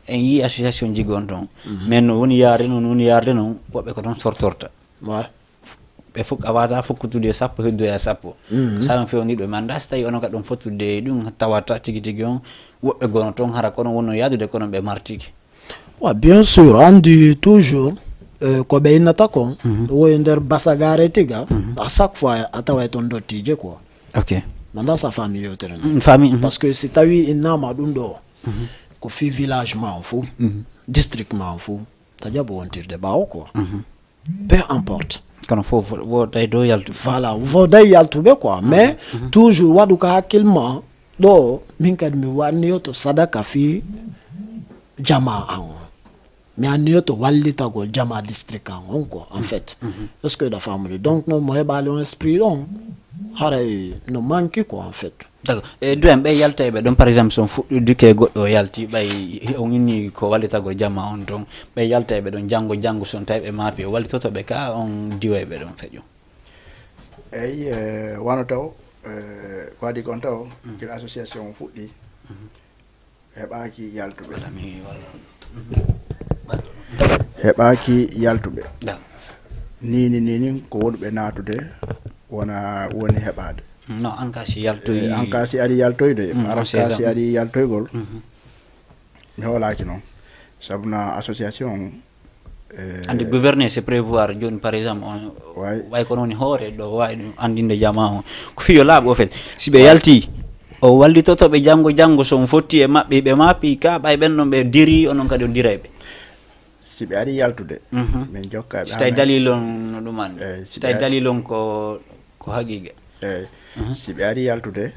En yi association jigon ton mais no woni yarde non woni yarde non woɓɓe ko ton sortorta. Ɓe fof a wata fokkutude e sappo heddoya sappo. Saɗon fewniɗo mi annda so tawi onon kadi on fottude e ɗum tawata tigi tigi on woɓɓe gono toon hara kono wonno yaadude kono ɓe martiki. Wa bien sûr andi toujours ko ɓe innata kon woyi nder basagare tiga. À chaque fois a taway toon dottiije quoi. Ok. Manda sa famille yewtere nde famille parce que si tawi innama ɗum ɗo ko fi village ma on fou district ma on fou ta jaɓo wontirde ɓawo quoi. Peu importe. Kono fof woday dow yaltuɓe. Voilà woday yaltuɓe quoi mais toujours waɗu ka hakkille ma ɗo min kadi mi wanniyoto sadaka fii jama an on mi anniyoto wallitagol jama district an on quoi en fait. Est ce que ɗa famude donc non mo heɓali on esprit ɗon haray no manki quoi en fait. D'accord. E duwen ɓe yalta e ɓe ɗon par exemple son fuɗɗi duke goɗɗo o yalti ɓay on inni ko wallitagol jama on ton ɓe yalta e ɓe ɗon janngo janngo son tawi ɓe maapi o wallitoto ɓe ka on diwa e ɓe ɗon feƴƴo. Eyi e wano taw e ko adi kon taw gila association o fuɗɗi heɓaki yaltuɓe. Heɓaki yaltuɓe. Nini nini ko wonɓe natude wona woni heɓade. Non an ka si yaltoyi an ka si ari yaltoyde an ka si ari yaltoygol. Mi hoolaki noon sabu na association on. Andi gouverner c'est prévoir joni par exemple on way ko noon hoore ɗo wawi ɗum andinde jama on ko fiyo laaɓo o fait si ɓe yalti o wallitotoɓe janngo janngo so on fotti e maɓɓe ɓe maapi ka ɓay ɓen ɗon ɓe diri onon kadi on dirayɓe. Si ɓe ari yaltude min jokkaɓe si tawi dalil on no ɗum andi si tawi dalil on ko ko haqiqa. Eyi si ɓe ari yaltude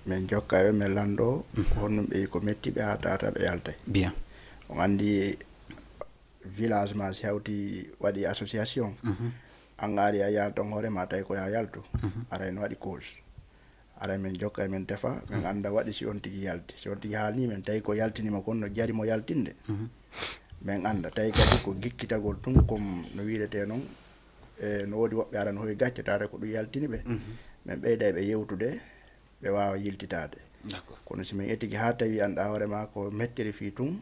min jokkaɓe min lando ko honɗum ɓe ko mettiɓe ha tata ɓe yaltay. Bien. On andi village ma si hawti waɗi association an ari a yaltan hoorema tawi ko ya yaltu aray no waɗi cause aray min jokka min tefa min anda waɗi si on tigi yalti si on tigi haalni min tawi ko yaltinima kon no jari mo yaltinde min anda tawi kadi ko gikkitagol tun kom no wiirete noon e no woodi woɓɓe arano hoye gacce tawata ko ɗum yaltini ɓe min ɓeyda ɓe yewtude ɓe waawa yiltitaade. Kono si min etigi haa tawi anndaa hoore maa ko mettiri fii tun,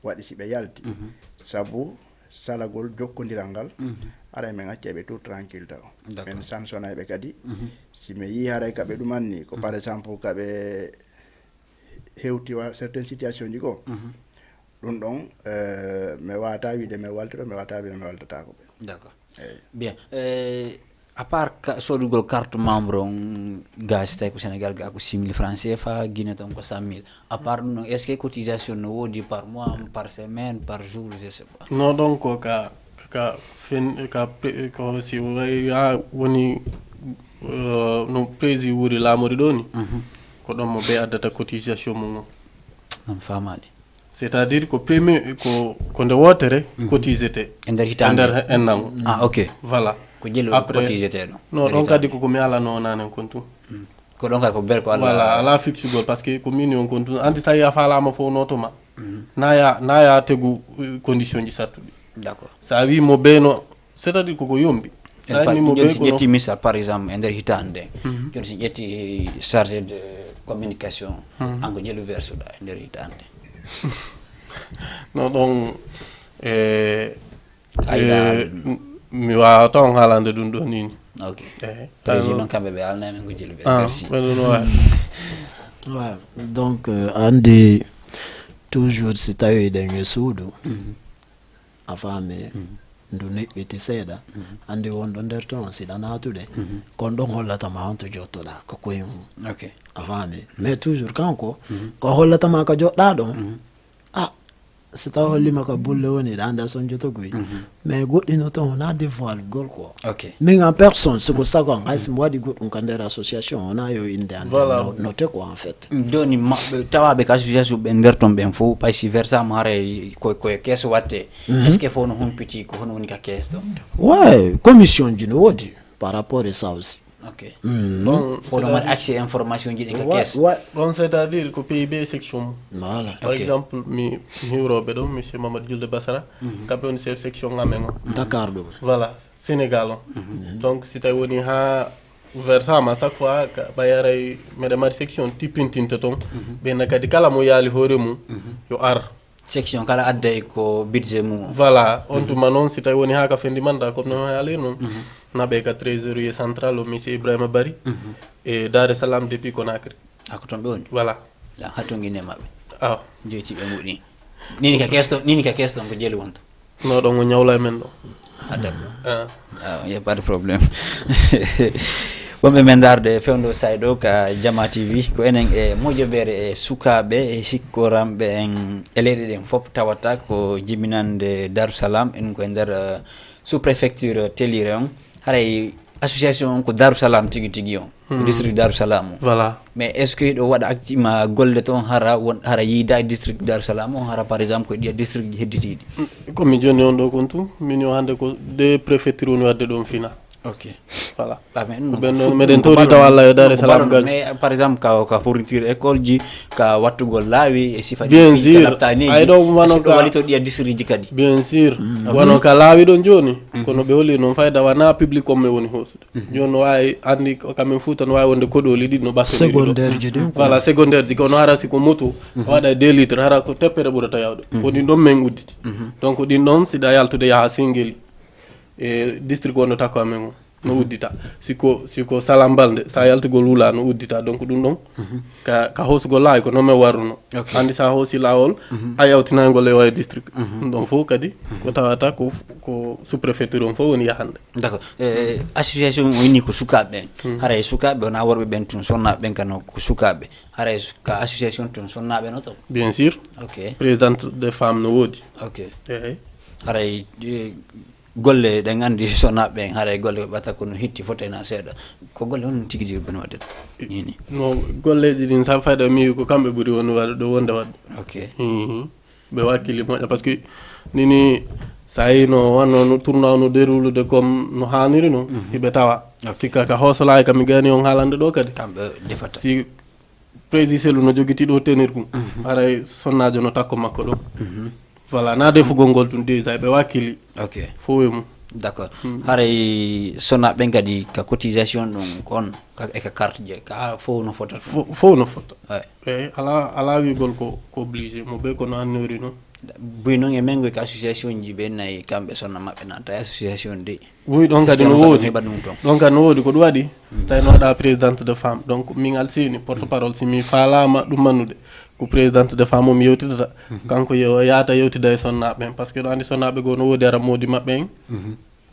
waɗi si ɓe yalti. Sabu salagol jokkondiral ngal, aray min acca ɓe tout tranquille taw. Min sanctionnay ɓe kadi. Si mi yii haray ka ɓe ɗumanni, ko par exemple ka ɓe hewti wa certaines situations ji goo. Ɗum ɗon, eh, mi wata wiide mi waltiro, mi wata wiide mi waltatako ɓe. D'accord. Bien. Eh, à part ka- soodugol carte membre on, ga si tawi ko Sénégal ga ko six mille francs C F A, Guinée toon ko cent mille. À part ɗum ɗon, est-ce que cotisation no woodi par mois, par semaine, par jour, je sais pas? Non, donc ko ka ka fen ka pre- ko si wayi ha woni, eh, no prési wuri laamori ɗo ni, ko ɗon mo be addata cotisation mum on. Non, faamaali. C'est-à-dire ko premier ko ko nde wootere cotisete E nder hitaande? Nder ennan. Ah, ok. Voilà. Ko jelu Après- cotiseteɗo? Non, ɗon kadi koko mi alano nanen kon tun. Ko ɗon kay ko ber ko Allah. Voilà, ala fixugol parce que ko min on kon tun andi sa ya falama fo notoma. Naya naya tegu, eh, condition ji sattuɗi. D'accord. Sa wi mo beno, c'est-à-dire koko yombi. Sa Joni wi mo joni be si kono ƴetti misal par exemple e nder hitaande nde, joni si ƴetti chargé de communication, an ko jelu wersuɗa e nder hitaande? No ɗon, eh, Ayɗa eh, m- mi wawata on haalande ɗum ɗo nini. Ok. Eh, Président alors- kamɓe ɓe alnay men ko jelu ɓe Ah, merci. ɓe ɗum wawi. Ouais. Donc euh, andi toujours si tawi ɗen e suudu, a faami, ndu niɓɓiti seeɗa, andi wonɗo nder ton siɗa natude, kon ɗon hollatama honto jottoɗa ko koye mum. Ok. A faami, mais toujours kanko ko hollatama ka joɗɗa ɗon. Ah, si taw hollima ka bulle woni ɗa anda son jotogoy, mais goɗɗino ton wona dévoile gol ko. Ok. Min en personne siko sago an hay simo waɗi goɗɗum ka nder association wona yo inde an Voilà. no- note ko en fait. Joni maɓɓe tawaɓe ka association ɓe nder ton ɓen fof pay si versama haray ko koye keeso watte? Est-ce que fof no humpiti ko hono woni ka keeso ton? Ouais, commission ji no woodi par rapport e ça aussi. Ok. Ɗon Fof no mbaɗa c'est-à-dire- accès information ji ɗin ka Ouais, keeso? Ouais. Ɗon c'est-à-dire ko pays be section mum. Voilà. Par Ok. Exemple mi hiwroɓe ɗo monsieur Mamadou Julde Basara, kamɓe woni chef section amen o. Dakar ɗum. Voilà, Sénégal on. Donc si tawi woni ha versama chaque fois ka ɓayaray meɗa mari section tippintinta ton. Ɓenna kadi kala mo yaali hoore mum yo ar. Section kala adday ko budget mum. Voilà, on tuma noon si tawi woni ha ka fendi manda comme no yaali noon, naɓe ka trésorier central o monsieur Ibrahima Bari, e Dar es Salaam depuis Conakry. Ako ton ɓe woni? Voilà. La hatongine maɓɓe. Aw. Joyti ɓe muɗi. Nini ka keeso ton, nini ka keeso ton ko jelu wonto? No ɗon o ñawla e men ɗo. Ah, d'accord. Ah. Ah, y a pas de problème. Wonɓe men ndaarde fewndo sayɗo ka Jama T V, ko enen e moƴoɓeere e sukaaɓe e hikkoramɓe en e leyɗe ɗen fof tawata ko jibinande Darou Salam, en ko e nder, eh, sous-préfecture Tellire on. Haray association on ko Darou Salam tigi tigi on, ko district Darou Salam on. Voilà. Mais est-ce que ɗo waɗa actima golle ton hara won hara yiida e district Darou Salam on, hara par exemple ko ɗiya district ji hedditiɗi? Komi joni on ɗo kon tun min yo hande ko de préfecture woni wadde ɗon fina. Ok. Voilà. Ah, mais Ko non, ɓen ko ɗon fuɗɗum meɗen ko tori ɓaɗɗo- tawa Allah yo Dar es ko Salaam ɓaɗɗo- gal. Mais par exemple ka ka fourniture école ji, ka wattugol laawi e sifa Bien ɗi sûr. Laptaneji, Ay ɗo wano est-ce que ɗo ka- walito ɗiya district ji kadi? Bien sûr. Wano ka laawi ɗon joni, kono ɓe holi noon fayda wona public on me woni hoosude. Joni no wawi andi ko kamen Fouta no wawi wonde koɗoli ɗiɗi no ɓattiri. Secondaire ji ɗin quoi. Voilà, secondaire ji kono hara si ko moto waɗa deux litres hara ko teppere ɓurata yawde. Ko ɗin ɗon men udditi. Donc ɗin ɗon siɗa yaltude yaha Singeli e district wonno takko amen o no uddita. Siko siko Salam Balde sa yaltugol wula no uddita, donc ɗum ɗon ka ka hoosugol laawi ko noon men warruno. Andi sa hoosi laawol a yawtinagol e wawi district. Ɗum ɗon fof kadi ko tawata ko ko sous-préfecture on fof woni yahande. D'accord. Eh, association o inni ko sukaaɓe ɓen. Haray sukaaɓe wona worɓe ɓen tun, sonnaaɓe ɓen kano ko sukaaɓe. Haray su- ka association tun sonnaaɓe no ton? Bien sûr. Ok. Présidente de femme no woodi. Ok. Eyi. Haray eh, golle ɗen andi sonnaaɓe ɓen haray golle ɓe ɓata kono hitti fotena seeɗa. Ko golle on tigi tigi boni wadde? Nini. No golleji ɗin sa fayda mi ko kamɓe ɓuri woni waɗa ɗo wonde waɗde. Ok. Mhm. Ɓe wakkili moƴƴa parce que nini sa yi no wanno no tournant no déroulude comme no haniri no hiɓe tawa. Sikka ka hoosolaaji kam mi gayni on haalande ɗo kadi. Kamɓe defata. Si président Cellou no jogiti ɗo tenir gum haray sonnajo no takko makko ɗo. Voilà na defugol ngol tun déjà ɓe wakkili. Ok. Fof e mum. D'accord. Haray sonnaaɓe ɓen kadi ka cotisation ɗum kon ka e ka carte je ka fof no fota. Fof no fota. Ouais. Eyi ala ala wigol ko ko obligé mo be kono annori noon. Buy noon e mengo ka association ji ɓe nayi kamɓe sonna maɓɓe naata e association de. Buy ɗon kadi no Kono woodi. Heɓa ɗum ton. Ɗon kadi no woodi ko ɗum waɗi. So tawi no waɗa présidente de femme donc min alsini porte parole si mi falama ɗum mannude. Ko présidente de femme o mi yewtidata. Kanko yo yaata yewtida e sonnaaɓe ɓen, parce que no anndi sonnaaɓe goo no woodi ara moodi maɓɓe en.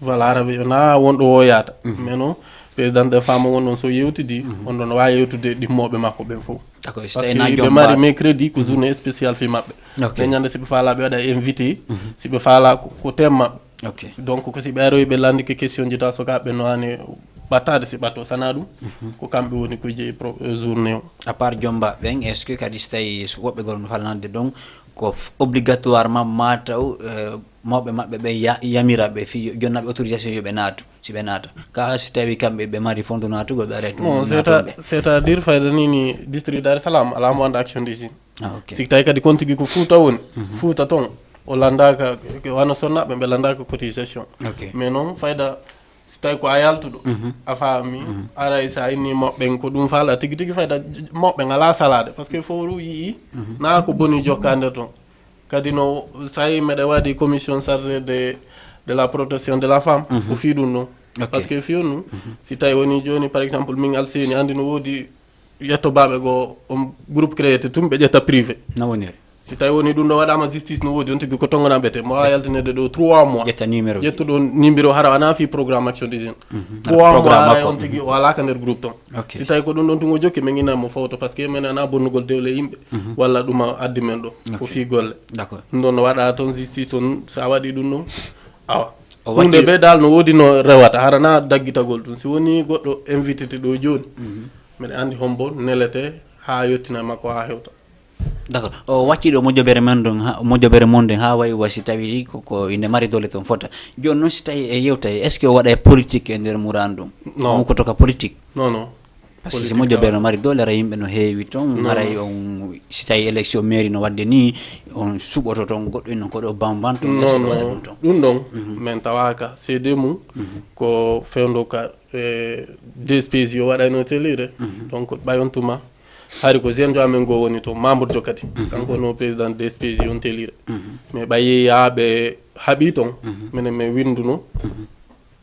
Voilà, ara ɓe na wonɗo o yaata. Mais non, présidente de femme o won ɗon so yewtidi, on ɗon no waawi yewtude ɗimmooɓe makko ɓen fof. D'accord, so parce que tawii na ɓe joom mari ba- mercredi ko journée spéciale fii maɓɓe. Ok. Ɓe ñande si ɓe faalaa ɓe waɗa invité, si ɓe faalaa ko, ko thème maɓɓe. Ok. Donc ko si ɓe aroyi ɓe lanndike question ji taw sokaaɓe no haani ɓattaade si ɓatto sana ɗum, ko kamɓe woni ko jeyi pro- euh, journée o. À part jomba ɓen, est-ce que kadi so tawii so woɓɓe goo no faalaa naatde ɗon, ko f- obligatoirement ma taw euh, mawɓe maɓɓe ɓe ya- yamira ɓe fii yo- jonnaaɓe autorisation yo ɓe naatu, si ɓe naata? Ka si tawii kamɓe ɓe mari fondu naatugol ɓe aray tun Non, c'est à- naatooɓe. C'est-à-dire fayda ni ni district Dar es Salaam alaa mo annda action des jeunes. Ah, ok. Si tawii kadi kon tigi ko Fuuta woni, Fuuta ton, o lanndaaka, wano sonnaaɓe ɓe lanndaaka cotisation. Ok. Mais non, fayda si tawii ko a yaltuɗo, a faami, aray so a inni mawɓe ɓen ko ɗum faala tigi tigi fayda j- mawɓe ɓen alaa salaade, parce que fof yi'i na ko boni jokkaande ton. Kadi no so tawii meɗe waɗi commission chargée de, de la protection de la femme, ko fii ɗum ɗon. Ok. Parce que fii ɗum, si tawii woni jooni par exemple min Alseyni anndi no woodi yettobaaɓe goo on groupe créé tun ɓe ƴetta privé. No woniri? Si tawii woni ɗum ɗo waɗaama justice no woodi on tigi ko tonngo naɓete mo waawa yaltinede ɗo trois mois. Ƴetta numéro. Ƴettuɗo numéro hara ana fii programme action des jeunes. Trois mois programme aray makko. On tigi o alaa ka nder groupe ton. Ok. Si tawii ko ɗum ɗon tun o jokki min ina mo fawto parce que min ana bonnugol dewle yimɓe walla ɗum a addi men ɗo ko Ok. Fii golle. D'accord. Ɗum ɗon no waɗa ton justice on so a waɗi ɗum ɗon awa. O waɗi- Huunde be dal no woodi no rewata hara na daggitagol ɗum si woni goɗɗo invitete ɗo jooni. Miɗa anndi hombo nelete haa yettina makko haa hewta. D'accord. O wacci ɗo mojobere men ɗon ha- mojobere mon ɗen haa wayi wa si tawi ko, ko ine mari doole ton fota. Jooni noon si tawi e yewta est-ce que o waɗa e politique e nder muraan ɗum? Non. On ko toka politique? Non, non. Parce que si Politique mojobere tawa- no mari doole ara yimɓe no heewi ton. Non, haray non. On si tawi élection mairie no waɗde ni on suɓoto ton goɗɗo ino ko ɗo bamban ton. Non, est-ce que waɗa non. Ɗum ton? Ɗum ɗon min tawaaka seede mum ko fewndo ka e D S P J o waɗayno télire. Donc ɓay on tuma hari ko jeune jo amen goo woni toon membre jo kadi. Kanko no président D S P J on télire. Mais ɓay yeeyaa ɓe haɓi toon minen min winnduno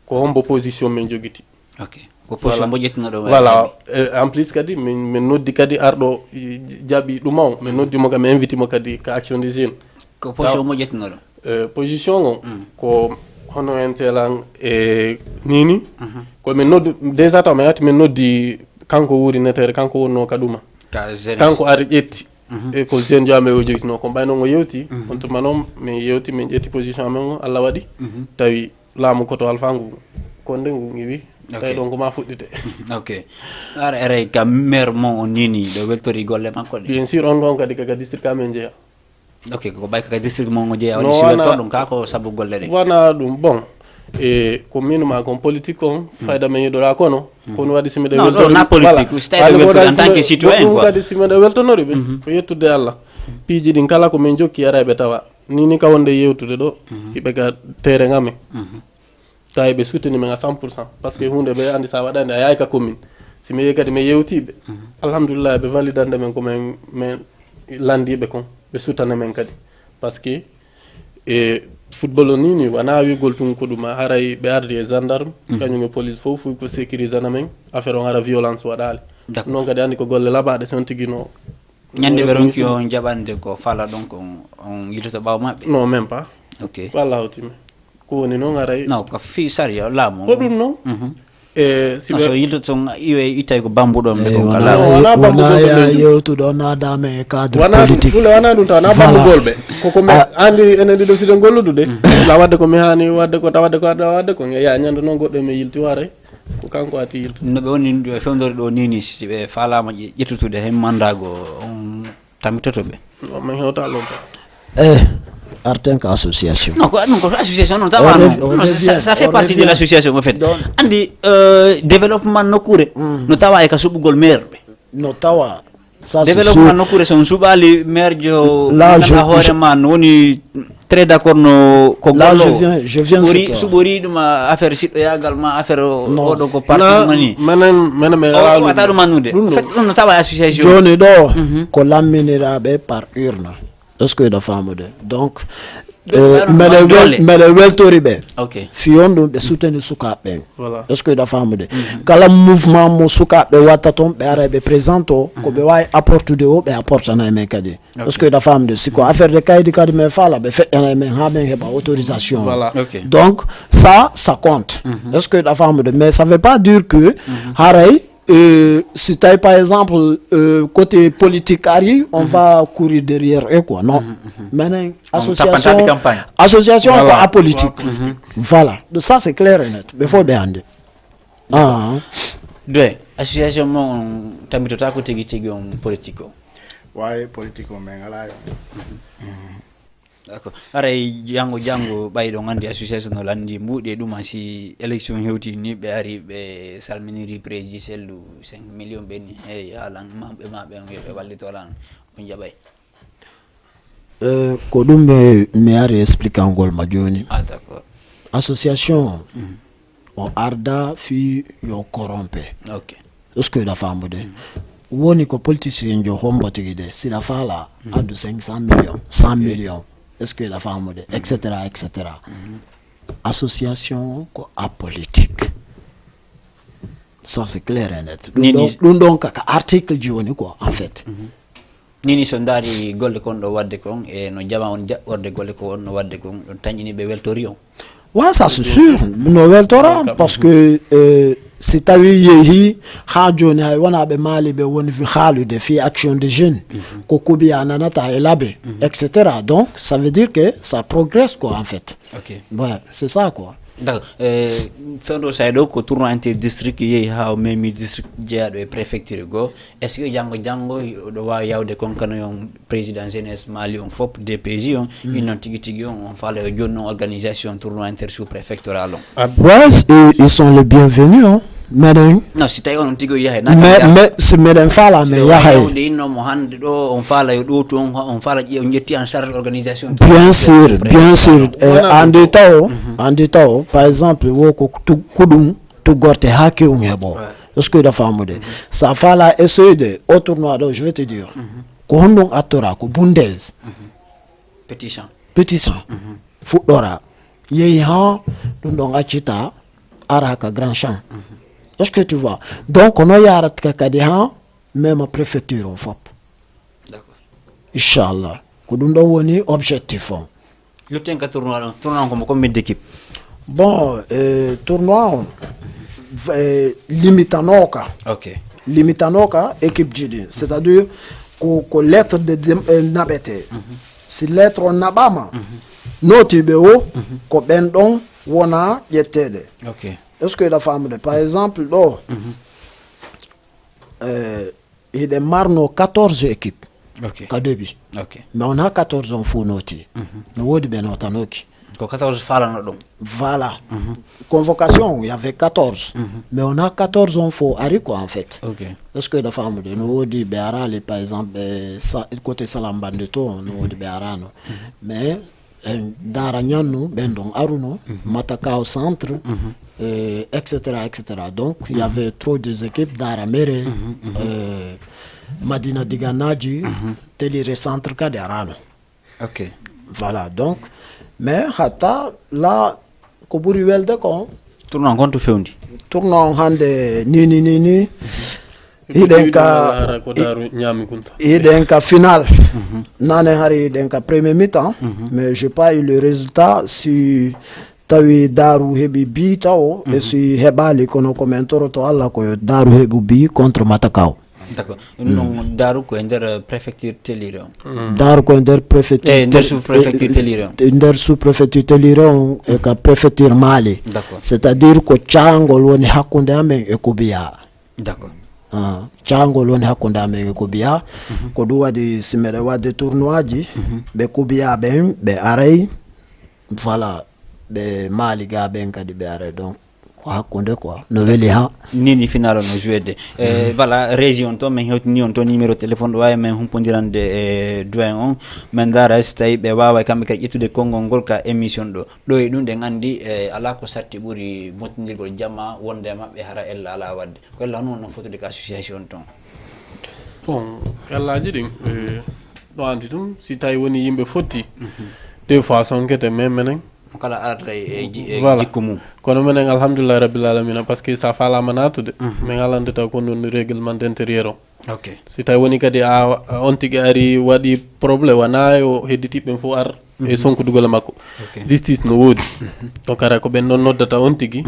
ko hombo position min jogiti. Ok. Ko position mbo ƴettunoɗo? Voilà. Eh, en plus kadi min, min noddi kadi arɗo i- j- jaɓi ɗum o min noddi mo kam min inviti mo kadi ka action des jeunes. Ko position mo ƴettunoɗo? Eh, position o ko hono en telan e nini ko min noddi déjà taw min yatti min noddi kanko wuuri netere kanko wonno ka ɗuma. Ka jeunesse. Kanko ari ƴetti e ko jeune jo amen o jogitinoo ko mbayno o yewti on tuma noon min yewti min ƴetti position amen o Allah waɗi tawi laamu koto alfa ngu konde ngu ngiwi tawi ɗon ko ma fuɗɗite. Ok. Ara eray ka maire mon on nini ɗo weltori golle makko ɗe? Bien sûr on ɗon kadi kaka district amen jeeya. Ok, ko ɓay kaka district mon o jeeya woni si weltor ɗum ka ko sabu golle ɗe wona ɗum bon. E ko min ma kon politique on fayda men yiɗora kono kono waɗi si miɗa weltori na politique si tawi weltori en tant que citoyen quoi kadi si miɗa weltonori ɓe ko yettude Allah. Piiji ɗin kala ko min jokki ara ɓe tawa nini ka wonde yewtude ɗo hiɓe ka terrain amen. Tawi ɓe souteni men à cent pour cent parce que hunde ɓe andi sa waɗande a yaay ka commune si mi yehi kadi mi yewtiɓe. Alhamdulillah ɓe validande men ko men men landiɓe kon ɓe soutane men kadi parce que e football o nini wona wigol tun ko ɗuma haray ɓe ardi e gendarme kañum e police fof fuy ko sécurisana men affaire on ara violence waɗali. Noon kadi andi ko golle laɓaɗe son tigi no ñande ɓe ronki on jaɓande ko fala ɗon ko on yiltoto ɓaawo maɓɓe? Non même pas. Ok. Walla hawti men ko woni noon aray non ko fii sariya laamu ko ɗum noon. E si ɓe yiltoto toon iwe ittay ko bambuɗon ɓe kon ka laamu wona bambuɗon ɓe yewtuɗo naadama e cadre politique wona ɗum taw na bambugol ɓe koko mi andi enen ɗiɗo siɗen golludude la wadde ko mi hani wadde ko tawadde ko adda wadde ko ya ñande noon goɗɗo e mi yilti waray. Ko kanko ati yiltu no ɓe woni fewndore ɗo nini si ɓe falama ƴettutude hen mandago on tamitoto ɓe. Min hewta lompa. Eh, arten ko association. Non ko ɗum ko association non tawa non ça fait partie de l'association en fait. Andi développement nokkure no tawa e ka suɓugol maire ɓe no tawa. Développement nokkure so on suɓali maire jo ganduɗa hoore ma no woni très d'accord no ko gollo suɓori ɗum affaire siɗɗoyagal ma affaire oɗo ko parti ɗum ani menen menen mi wata ɗum annude en fait ɗum no tawa association joni ɗo ko lamminiraɓe par urne. Est-ce que hiɗa faamude? Donc, eh, meɗen wel- meɗen weltori ɓe. Ok. Fiyon ɗum ɓe soutenir sukaaɓe ɓen. Voilà. Est-ce que hiɗa faamude? Kala mouvement mo sukaaɓe watta toon, ɓe ara ɓe présente o, ko ɓe waawi apportude o, ɓe apportana e men kadi. Est-ce que hiɗa faamude? Si ko affaire de kaydi kadi men faala, ɓe feƴƴana e men haa men heɓa autorisation. Voilà. Ok. Donc, ça, ça compte. Est-ce que hiɗa faamude? Mais ça veut pas dire que haray, euh, si tawi, par exemple, euh, côté politique ari, on va courir derrière eux, quoi. Non. Menen association, association ko apolitique. Voilà. De ça, c'est clair et net. Ɓe fof ɓe anndi. Ah. Doyen, association mo on tambitotaako tigi tigi on politique o? Waawi politique o, mais ngalaa e on. D'accord. Haray janngo, janngo ɓay ɗon anndi association no lanndi mbuuɗi e ɗum, si élection hewti ni ɓe ari ɓe salminiri président Sellu cinq millions ɓe ni, hey, haalan ma ɓe, ma ɓe on ɓe wallitoran, on jaɓay. Eh, ko ɗum mi, mi ari expliquer angol ma jooni. Ah, d'accord. Association o arda fii yo corrompe. Ok. Est-ce que hiɗa faamude? Woni ko politicien jo hombo tigi de, si hiɗa faala addu cinq cent millions, cent millions. Est-ce que hiɗa faamude? Et cetera, et cetera. Association ko apolitique. Ça, c'est clair et net. Ɗum ɗon, ɗum ɗon ka, ka article ji woni quoi, en fait. Nini so ndaari golle kon ɗo waɗde kon, e no jama on jaɓɓorde golle ko on no waɗde kon, ɗon tañini ɓe weltori on. Ouais, ça c'est sûr, no weltora, parce que, euh, si tawi yehi haa jooni hay wona ɓe maali ɓe woni fi haalude fi action de jeune, ko kubiya nanata e labe, et cetera. Donc, ça veut dire que ça progresse quoi, en fait. Ok. Ouais, c'est ça quoi. D'accord. Eh, fewndo say ɗo ko tournoi inter district yehi haa o memi district jeyaɗo e préfecture goo. Est-ce que janngo, janngo oɗo waawi yawde kon kano yon président jeunesse Mali on fop, D P J on, innon tigi tigi on, on faala yo jooni non organisation tournoi inter sous préfectoral on? Ah, ouais, ils, ils sont les bienvenus, hein. Meɗen non, si tawi onon tigi o yahay mais, mais si meɗen faala, mais yahay yawde inno mo hannde ɗo, on faala yo ɗo to on, on faala ƴe- on ƴetti en charge organisation tournoi inter sous préfectoral. Bien sûr, bien sûr. Eh, andi taw, andi taw, par exemple, wo ko tu- kuɗum tuggorte haa kewum heɓo. Est-ce que hiɗa faamude? Ça faala essayer de au tournoi ɗo, je vais te dire. Ko honɗum attora ko Bundes. Petit champ. Petit champ. Fuɗɗora. Yehi haa ɗum ɗon accita ara ka grand champ. Est-ce que tu vois? Donc, no yarata kadi haa même préfecture on fop. D'accord. Inchallah. Ko ɗum ɗon woni objectif on. Lutten ka tournoi ɗon. Tournoi on ko mo combien d'équipe? Bon, eh, tournoi on, eh, limitanooka. Ok. Limitanooka équipe ji ɗin. C'est-à-dire ko, ko lettre de dem- eh, naɓete. Si lettre on naɓama, notiɓe o, ko ɓen ɗon wona ƴetteɗe. Ok. Est-ce que hiɗa faamude? Par exemple, ɗo, eh, hiɗen marno quatorze équipe. Ok. Ka début. Ok. Mais wona quatorze on fof noti. No woodi ɓe notanooki. Ko quatorze faalano ɗum. Voilà. Convocation, il y avait quatorze. Mais wona quatorze on fof ari quoi, en fait. Ok. Est-ce que hiɗa faamude? No woodi ɓe arali, par exemple, ɓe sa- côté Salam Bande to, no woodi ɓe arano. Mais en Daara Ñannu, ɓen ɗon aruno, Matakao Centre, eh, et cetera, et cetera. Donc, il y avait trop des équipes, Daara Mere, eh, Madina Diganaji, Telire Centre kadi arano. Ok. Voilà, donc, mais hatta la ko ɓuri welde ko tournoi on honto fewndi? Tournoi on hannde nini nini. Hiɗen ka hiɗen ka final. Nane hari hiɗen ka premier mi-temps, mais j'ai pas eu le résultat. Si tawi Daaru heɓi bi tawo, e si heɓali, kono ko men toroto Allah ko yo Daaru heɓu bi contre Matakao. D'accord. Ɗum noon Daaru ko e nder préfecture Telire on. Daaru ko e nder préfecture, e nder sous préfecture Telire on. E nder sous préfecture Telire on e ka préfecture Mali. D'accord. C'est-à-dire ko caangol woni hakkunde amen e Kubiya. D'accord. Ah, caangol woni hakkunde amen e Kubiya. Ko ɗum waɗi si meɗen waɗde tournoi ji, ɓe Kubiya ɓen ɓe aray. Voilà, ɓe Mali ga ɓen kadi ɓe aray. Donc ko hakkunde quoi, no weli ha. Nini final no jouede. Eh, voilà, régie on toon, min hewtini on toon numéro téléphone ɗo, waawi min humpondirande e doyen on. Min ndaara si tawi ɓe waaway kamɓe kadi ƴettude konngol ngol ka émission ɗo. Ɗo e ɗum ɗen anndi, eh, alaa ko satti ɓuri mottindirgol jama wonde e maɓɓe hara ella alaa waɗde. Ko ella hono wonno fottude ka association toon? Bon, ellaaji ɗin, eh, No anndi ɗum, si tawi woni yimɓe fotti, des fois sonkete, mais menen kala arata e, e ji-, e voilà, jikku mum. Kono menen, alhamdulillahi rabbil alamina, parce que sa falama natude, min alande taw ko non règlement d'intérieur o. Ok. Si tawi woni kadi a, a on tigi ari waɗi problème, wona o hedditiɓe ɓen fof ar e sonkude golle makko. Ok. Justice no woodi. Donc ara ko ɓen ɗon noddata on tigi,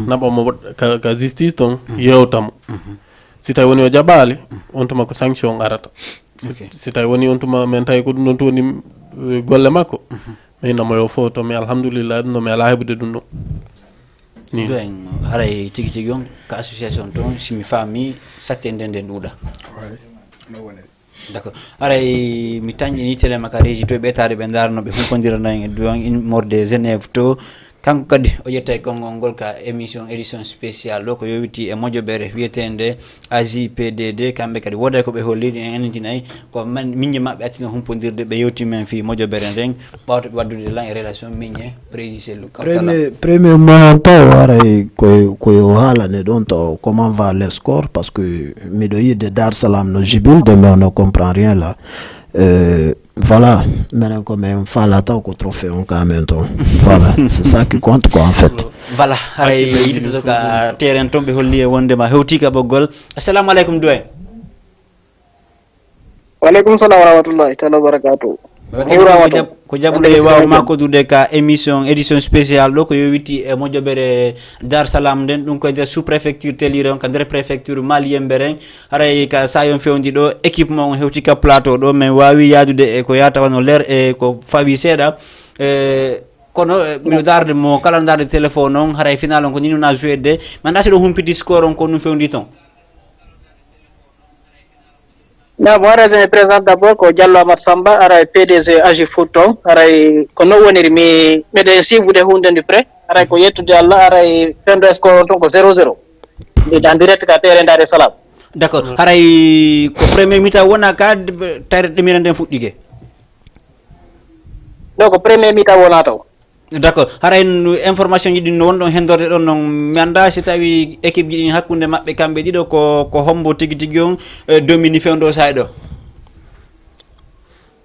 naɓa mo ka, ka justice ton, yewta mo. Si tawi woni o jaɓaali, on tuma ko sanction arata. Si, ok, si tawi woni on tuma men tawi ko ɗum ɗon toni, eh, golle makko, min no mo yo fof to, mi alhamdulillah, ɗum ɗo mi alaa heɓude ɗum ɗo. Ni. Ɗo en haray tigi tigi on ka association toon, si mi faami, satte nden nden ɗuuɗa. Way, no woni. D'accord. Haray mi tanƴini télé ma ka régie to, ɓe taade ɓe ndaara no ɓe humpondira nan e duwan immorde Genève to. Kanko kadi o ƴettay konngol ngol ka émission édition spéciale ɗo ko yowiti e mojoɓere wiyeteende A J P D D. Kamɓe kadi wooday ko ɓe holli, en entinay ko man, miñje maɓɓe attino humpondirde, ɓe yewti men fii mojoɓere nden, ɓawto ɓe waddude lan e relation miñje président Sellu. Premier, premier moyen taw haray ko, ko yo haalane ɗon taw comment va le score, parce que miɗo yiɗde Dar Salam no jibinde, mais on ne comprend rien là. Euh, voilà, menen ko men faalata ko trophée on ka men ton. Voilà, c'est ça qui compte quoi en fait. Voilà, haray yiɗitoto ka terrain ton ɓe holli e wondema hewti ka ɓoggol. Assalamu aleykum, duway. Wa aleykum salam wa rahmatullahi taala wa barakatuh. Wa kadi ko jab-, ko jaɓuɗo e waaw makko dude ka émission, édition spéciale ɗo ko yowiti e mojoɓere Dar Salam nden, ɗum ko e nder sous préfecture Tellire on, ka nder préfecture Mali Yembere. Haray ka saayon fewndi ɗo, équipe mon hewti ka plateau ɗo, min waawi yaadude e ko yaata wano leer e ko fawi seeɗa. E, kono, e, miɗo daarde mo kala ndaarde téléphone on, haray final on ko ni nuna joué de. Mi anndaa si ɗo humpiti score on ko ɗum fewndi ton. Non, mo résumé présent d'abord ko Diallo Amar Samba, aray P D G Agi Foot on, aray ko no woniri mi, meɗen suivre hunde ndu près, aray ko yettude Allah, aray fewndo score on ton ko zéro zéro. Mbiɗa en direct ka terrain Dar es Salam. D'accord. Haray ko premier mi-temps wona ka d-, tawre ɗemira nden fuɗɗike? Non, ko premier mi-temps wona taw. D'accord. Haray no information ji ɗin no wonɗon hendorde ɗon non, mi anndaa si tawi équipe ji ɗin hakkunde maɓɓe kamɓe ɗiɗo ko, ko hombo tigi tigi on, eh, domini fewndo saa'i ɗo?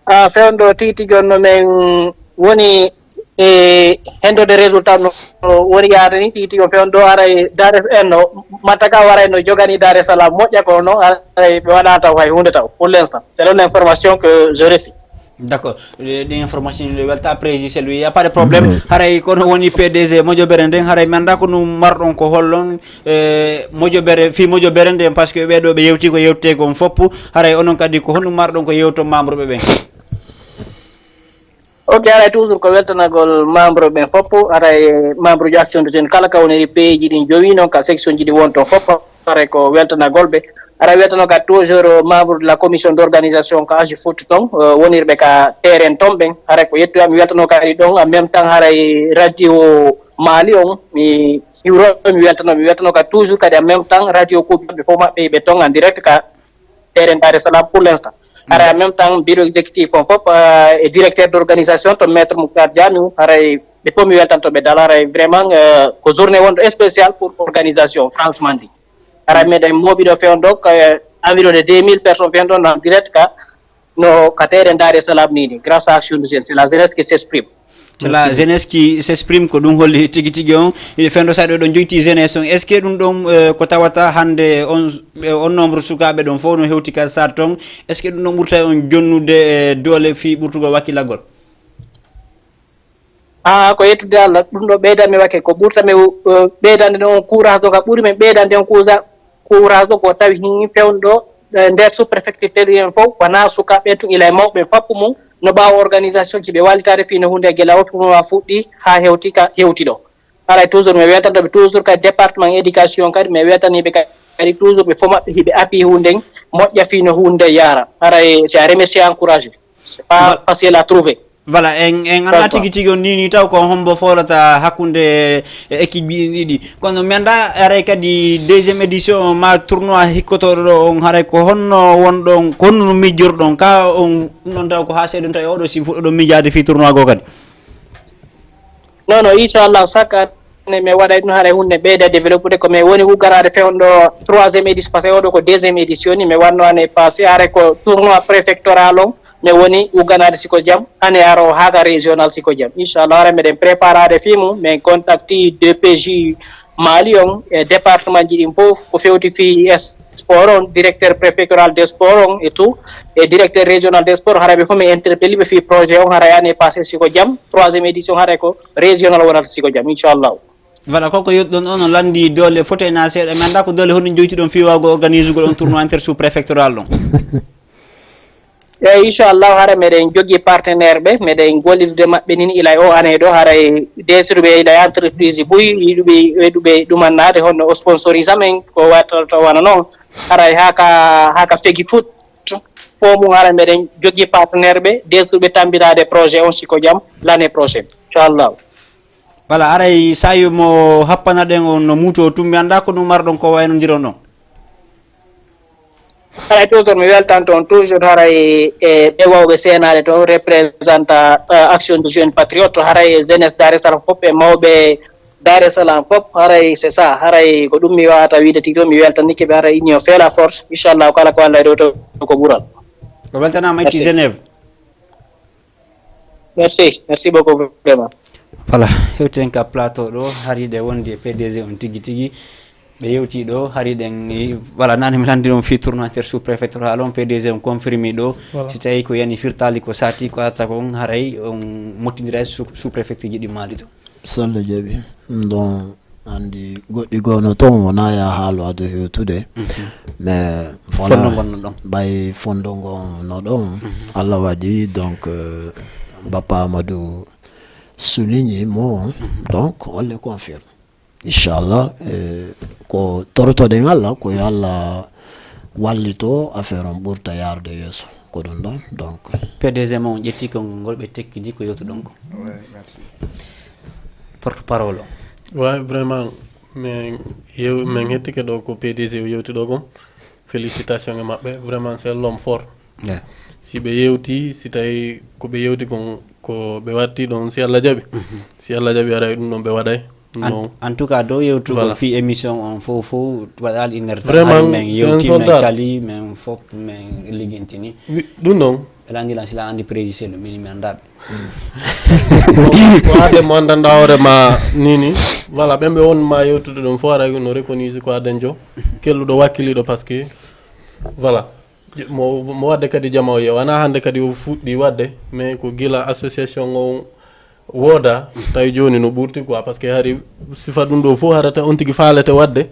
Ah, fewndo tigi tigi on no men woni e hendorde résultat no, no woni yaade ni tigi tigi on fewndo aray Dar es, en no Mataka waray no jogani Dar es Salam moƴƴa kono non aray ɓe waɗa taw hay hunde taw pour l'instant. C'est l'information que je reçois. D'accord. Eh, ɗin information ɗin welta président Sellu, y a pas de problème. Haray kono woni P D G mojoɓere nden, haray mi anndaa ko ɗum marɗon ko hollon, eh, mojoɓere, fii mojoɓere nden, parce que ɓee ɗo ɓe yewti ko yewtete kon foppu. Haray onon kadi ko honɗum marɗon ko yewto membre ɓe ɓen? Ok, haray toujours ko weltanagol membre ɓen foppu, haray membre ji action de jeune kala ka woniri pays ji ɗin jowi, non ka section ji ɗi won ton foppu. Haray ko weltanagol ɓe. Haray weltano ka toujours membre de la commission d'organisation ka Agi Foot ton, eh, wonirɓe ka terrain ton ɓen. Haray ko yettude mi weltano kadi ɗon en même temps haray radio Mali on, mi hiwro mi weltano, mi weltano ka toujours kadi en même temps radio Kuuɓe ɓe fof maɓɓe ɓe ton en direct ka terrain Dar es Salam pour l'instant. Haray en même temps bureau exécutif on fof, eh, e directeur d'organisation to maître Mouctar Dianou, haray ɓe fof mi weltanto ɓe dal, haray vraiment, eh, ko journée wonɗo spécial pour organisation franchement dit. Haray meɗen mooɓi ɗo fewndo ko, eh, environ de deux mille personnes fewndo en direct ka, no ka terrain Dar es Salam ni ni, grâce à action de jeune, c'est la jeunesse qui s'exprime. C'est la jeunesse qui s'exprime, ko ɗum holli tigi tigi on. Ine fewndo saa'i ɗo ɗon joyti jeunesse on. Est-ce que ɗum ɗon, eh, ko tawata hannde on, eh, on nombre sukaaɓe ɗon fof no hewti ka sar ton? Est-ce que ɗum ɗon ɓurta on jonnude, eh, doole fii ɓurtugol wakkilagol? Ah, ko yettude Allah, ɗum ɗo ɓeydanmi wakke, ko ɓurta mi, eh, ɓeydande on courage ɗo, ka ɓuri men ɓeydande on courage, courage ɗo ko tawi hin fewndo, eh, nder sous-préfecture Tellire en fof, wona sukaaɓe tun, ila e mawɓe fappu mum, no ɓaawo organisation ji ɓe wallitaade fii no huunde gila o tournoi fuɗɗi haa hewti ka, hewti ɗo. Haray toujours mi weltanto ɓe toujours kadi département éducation kadi, mi weltanii ɓe kadi toujours ɓe fof maɓɓe hiɓe appui huunde moƴƴa fii no huunde yaara. Haray c'est à remercier et encourager. C'est pas facile à trouver. Voilà, en, en anndaa tigi tigi on ni, ni taw ko hombo foolata hakkunde e équipe ji ɗiɗi. Kono mi anndaa aray kadi deuxième édition ma tournoi hikkotooɗo ɗo on, haray ko honno wonɗon, ko honno miijorɗon ka on, ɗum ɗon taw ko haa seeɗa tawi oɗo si fuɗɗoɗon miijaade fii tournoi goo kadi? Non, non, inchallah, chaque année mi waɗay ɗum haray huunde ɓeyda développude, ko mi woni uggaraade fewndo troisième édition, parce que oɗo ko deuxième édition ni, mi waɗno année passée, haray ko tournoi préfectoral on, Mi woni ugganaade Siko Jam, ane aro haa ka régional Siko Jam. Inchallah, hara meɗen préparade fii mum, min contacti D P J Mali on e département ji ɗin fof, ko fewti fii sport on, directeur préfectoral des sports on et tout, e directeur régional des sports, hara ɓe fof mi interpelli ɓe fii projet on, hara yani passé Siko Jam, troisième édition, hara ko régional wonata Siko Jam, inchallah. Voilà, koko yewtuɗon ɗon no lanndi doole foti na seeɗa, mi annda ko doole honɗum joytuɗon fii waawgo organisugol on tournoi inter sous préfectoral ɗon. Eyi, inchallahu, hara meɗen jogii partenaire ɓe, meɗen gollidude maɓɓe nin ila e o année ɗo, haray deesruɓe ila e entreprise buy yiɗuɓe, yiɗuɓe ɗumannaade honno o sponsorise amen, ko wattata wano noon, haray haa ka, haa ka fegi foot, fof mum hara meɗen jogii partenaire ɓe, deesruɓe tambitaade projet on Siko Jam l'année prochaine, inchallahu. Voilà, haray sayu mo happana ɗen on no muuto tum, mi annda ko ɗum marɗon ko waynondiron ɗon. Haray toujours mi weltanto on toujours haray e ɓe wawɓe seenaade to représentant action de jeune patriote, haray jeunesse Dar es Salaam fof e mawɓe Dar es Salaam fof, haray c'est ça, haray ko ɗum mi wawata wiide tigi to, mi weltanike ɓe, haray union fait la force, inchallah kala ko Allah ɗo to ko ɓural. O weltanama itti Genève. Merci, merci beaucoup vraiment. Voilà, hewten ka plateau ɗo, hariɗe wonde e P D G on tigi tigi. Ɓe yewti ɗo, hariɗen, voilà, nane mi landi ɗon fii tournoi inter sous préfectoral on, P D G on confirmi ɗo, si tawi ko yani firtali ko sati ko arata kon, haray on mottindira e sous préfecture ji ɗi Mali to. Salla jaɓi. Ɗon anndi goɗɗi goo no toon wonaa ya haalo ado hewtude. Mais voilà, ɓay fondo ngo no ɗon. Allah waɗi donc, Bappa Amadou souligne mo, donc on le confirme. Inchallah, ko torotoɗen Allah ko yo Allah wallito affaire on ɓurta yarude yeeso, ko ɗum ɗon donc. P D G mon ƴetti konngol ngol, ɓe tekkidi ko yewtuɗon kon. Porte parole o. Wa vraiment, min yew min hettike ɗo ko P D G o yewti ɗo kon. Félicitations e maɓɓe, vraiment c'est l'homme fort. Si ɓe yewti, si tawi ko ɓe yewti kon ko ɓe watti ɗon, si Allah jaɓi, si Allah jaɓi aray ɗum ɗon ɓe waɗay. En tout cas, dow yewtugol fii émission on fow fow waɗaali une heure de temps. Hari min yewti, min kali, min fof min liggintini. Ɗum ɗon ɓe lanndi lan, sila anndi président, min mi anndaa ɓe. Ko aden mo anndanɗaa hoore ma nii nii. Voilà, ɓen ɓe won ma yewtude ɗum fof aray no reconise ko aden jo kelluɗo wakkiliiɗo, parce que voilà. Mo mo waɗde kadi jama o yeewa, wonaa hannde kadi o fuɗɗii waɗde, mais ko gila association on woodaa, tawi jooni no ɓurti quoi, parce que hari sifa ɗum ɗoo fof harata on tigi faalete waɗde,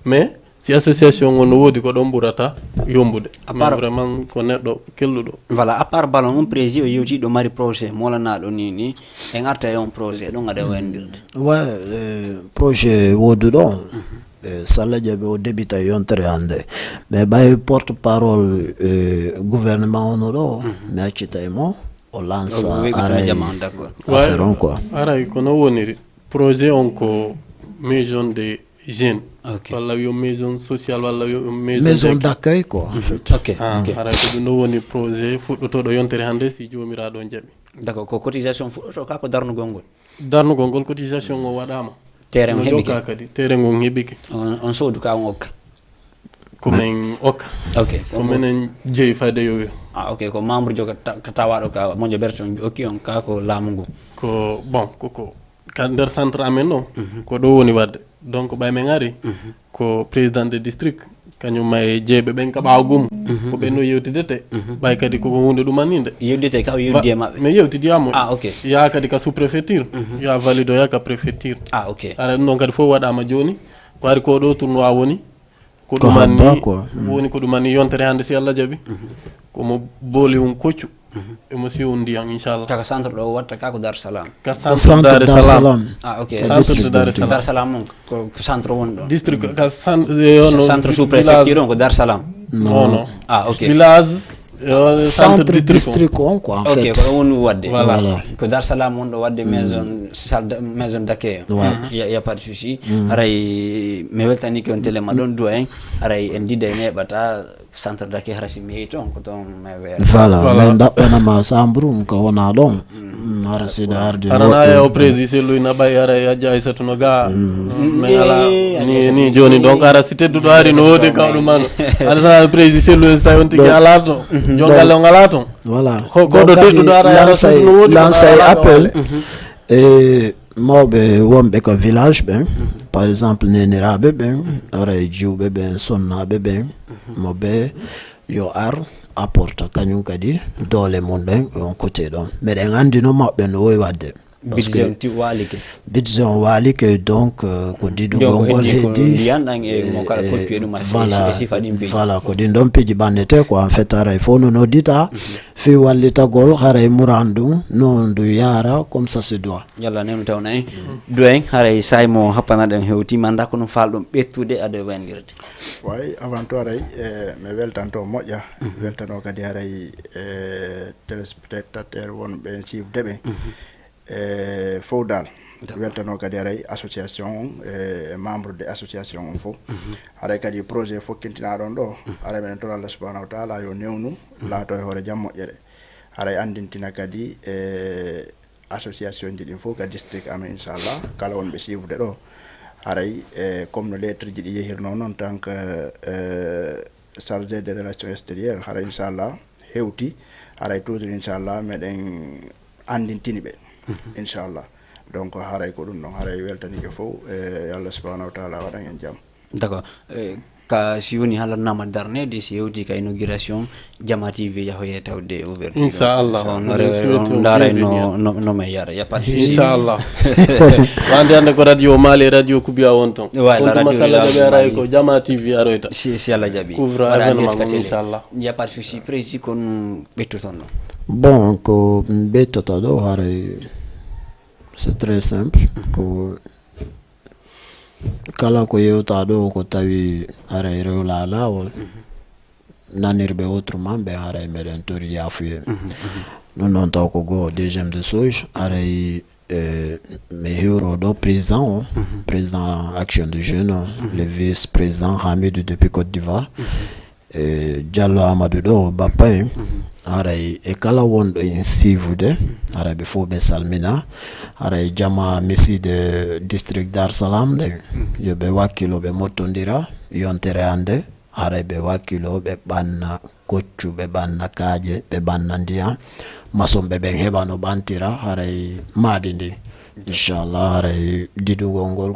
mais si association on no woodi ko ɗon ɓurata yombude. Mais vraiment ko neɗɗo kelluɗo. Voilà, à part ballon on, président o yewti ɗo mari projet molanaaɗo nii nii, en arta e on projet ɗon ngaɗa wayndirde. Ouais, projet wooduɗo on. E so Allah jaɓi o débita yontere hannde. Mais ɓay porte parole gouvernement ono ɗo, mi accita e mo o lansa aray affaire on quoi. Aray ko non woniri, projet on ko maison de jeune, walla wiyo maison sociale, walla wiyo maison d'accueil quoi en fait. Aray ko ɗum ɗo woni projet fuɗɗotooɗo yontere hannde, si Joomiraaɗo jaɓi. D'accord, ko cotisation fuɗɗoto ka, ko darnugol ngol? Darnugol ngol, cotisation o waɗaama. Terrain on heɓike kadi? Terrain on heɓike. On soodu ka, on okka? Ko min okka. Ok. Ko minen jeyi fayda yo. Ah, ok, ko membre jo ka tawaɗo ka, moƴo berto on okki on ka, ko laamu ngu? Ko bon, koko ka nder centre amen ɗo, ko ɗo woni waɗde. Donc ɓay min ari, ko président de district, kañum e jeeɓe ɓen ka ɓaawo gum, ko ɓen ɗo yewtidete. Ɓay kadi koko huunde ɗumanninde. Yewtidete ka, o yewtidi e maɓɓe? Min yewtidi e maɓɓe. Ah, ok. Yaha kadi ka sous préfecture, yaha validoya ka préfecture. Ah, ok. Ara ɗum ɗon kadi fof waɗaama jooni. Ko ari ko ɗo tournoi woni, ko ɗumanni woni, ko ɗumanni yontere hannde, si Allah jaɓi. Ko mo booli un koccu. Emo siwndi am, inchallah. Kaka centre ɗo watta ka ko Dar Salam? Ka centre Dar Salam. Ah, ok. Centre de Dar Salam. Dar Salam on ko centre won ɗo? District ka centre, eh, centre sous préfecture on ko Dar Salam? Non, non. Ah, ok. Village, eh, centre district on quoi en fait. Ok, ko ɗon woni wadde. Voilà. Ko Dar Salam on ɗo wadde maison, salle de, maison d'accueil. Il y a pas de souci. Haray mi weltani ko on télé ma ɗon duwa en. Haray en dida en heɓata Centre d'accueil, hara si mi yehi toon, ko toon mi weera. Voilà, min ɗaɓɓanama chambre um ko wona ɗon. Mm, hara siɗa ardi harana e o prési selluy na ɓay hara e ajja aysatu no ga min ala ni ni joni. Donc hara si tedduɗo ari no wodi kawɗo man. Hara sa prési selluy sa on tigi ala to jongalle on ala toon. Voilà. Ko goɗɗo tedduɗo ara hara si no wodi lancé appel. E mawɓe wonɓe ko village ɓen, par exemple neniraɓe ɓen, ara e jiwɓe ɓen, sonnaɓe ɓen, mo ɓe yo ar apporta kañum kadi doole mum ɗen on côté ɗon. Meɗen anndi no maɓɓe no wowi waɗde. Budget on ti waalike. Budget on waalike, donc ko didugol ngol heddi ndiyan ɗan e mo kala koccu e ɗum a sifa ɗin piiji. Voilà, ko ɗin ɗon piiji ɓannete ko en fait haray fof no noddita fii wallitagol haray muran ɗum no ndu yaara comme ça se doit. Yalla newnu tawna en. Duwa en haray saay mo happanaɗen hewti manda ko ɗum faalɗon ɓettude ado wayanndirde. Way avant tout aray e mi weltanto moƴƴa, weltano kadi aray e téléspectateur wonɓe en suivde ɓe e fof dal. Weltano kadi aray association on e membre de association on fof. Aray kadi projet fokkintinaɗon ɗo aray meɗen toro allah subahanahu wa taala yo newnu laato e hoore jam moƴƴere. Aray anndintina kadi e association ji ɗin fof ka district amen inchallah kala wonɓe suivde ɗo. Aray e comme no lettre ji ɗi yehirno noon tant que chargé de relation extérieure haray inchallah hewti. Haray toujours inchallah meɗen anndintini ɓe inchallah. Donc haray ko ɗum ɗon haray weltanike fof e allah subahanahu wa taala waɗan en jam. D'accord. Ka si woni halannama darnede si hewti ka inauguration jama tv yahoye tawde ouverture. Inchallah. Ndaray no no may yara ya pas de souci. Inchallah. Wande ande ko radio mali radio kubiya won ton. Wala radio masala jabi aray ko jama tv aroyta. Si si allah jabi. Couvre événement inchallah. Ya pas de souci. Prési kon ɓettoton non. Bon ko ɓettoto ɗo haray c'est très simple ko kala ko yewta ɗo ko tawi haray rewla lawol nanirɓe autrement ɓe haray meɗen tori yafuye. Ɗum noon taw ko goo deuxième de sauge haray mi hiwro ɗo président o président action de jeune o le vice président hamidou depuis côte d'ivoire. E diallo amadou ɗo bappa en haray e kala wonɗo en siivude haray ɓe fof ɓe salmina. Haray jama misi de district dar salam ɗen yo ɓe wakkilo ɓe mottodira yontere hannde. Haray ɓe wakkilo ɓe ɓanna koccu ɓe ɓanna kaaƴe ɓe ɓanna ndiyan. Masonɓe ɓen heɓa no ɓantira haray maadi ndi. Inchallah haray didugol ngol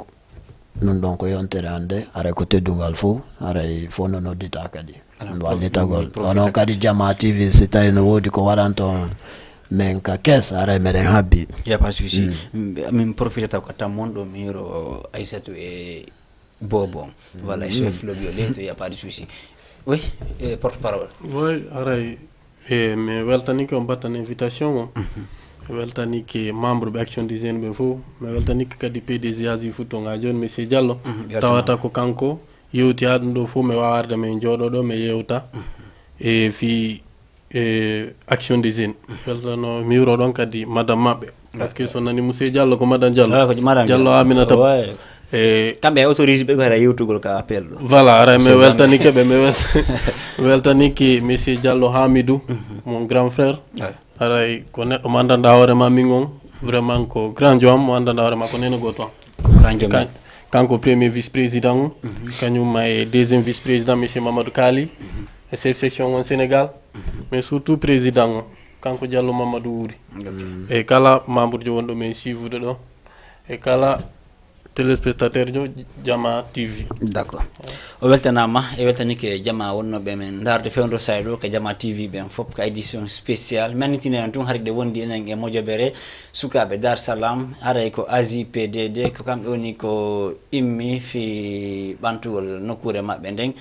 ɗum ɗon ko yontere hannde haray ko teddungal fof haray fof no noddita kadi. Wallitagol onon kadi jama tv si tawi no woodi ko waɗanto men ka kees haray meɗen habbi. Ya pas souci. Min profitata ko tammon ɗo mi hiro aissatou e bobo on walla e chef lobi o leyto ya pas de souci. Oui. Porte parole. Oui. Haray e mi weltanike on battan invitation o. Mi weltanike membre ɓe action des jeunes ɓen fof. Mi weltanike kadi pdg asi foot on ha joni monsieur diallo. Tawata ko kanko yewti ha ɗum ɗo fof mi wawarde min jooɗo ɗo mi yewta e fi e action des jeunes. Weltano mi wuro ɗon kadi madame maɓɓe. Parce que so nani monsieur diallo ko madame diallo. Diallo aminata. E kamɓe autorise ɓe ko hara yewtugol ka appel ɗo. Voilà aray mi weltanike ɓe mi weltanike monsieur diallo hamidou, mon grand frère. Aray ko neɗɗo mo anndanɗa hoore ma min on vraiment ko grand jo am mo anndanɗa hoore ma ko nene goto am. Ko grand jo am. Kanko premier vice président on, kañum e deuxième vice président monsieur mamadou kali, e chef section on sénégal. Mais surtout président on kanko diallo mamadou wuuri. E kala membre jo wonɗo men suivude ɗo e kala téléspectateur jo jama tv. D'accord. O weltanama e weltanike jama wonnoɓe men darde fewndo sayɗo ka jama tv ɓen fof ka édition spécial mi annitini en tun harde wondi enen e mojobere sukaɓe dar salam haray ko asi pdd ko kamɓe woni ko immi fi ɓantugol nokkure maɓɓe nden.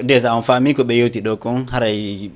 Déjà on faami ko ɓe yewti ɗo kon haray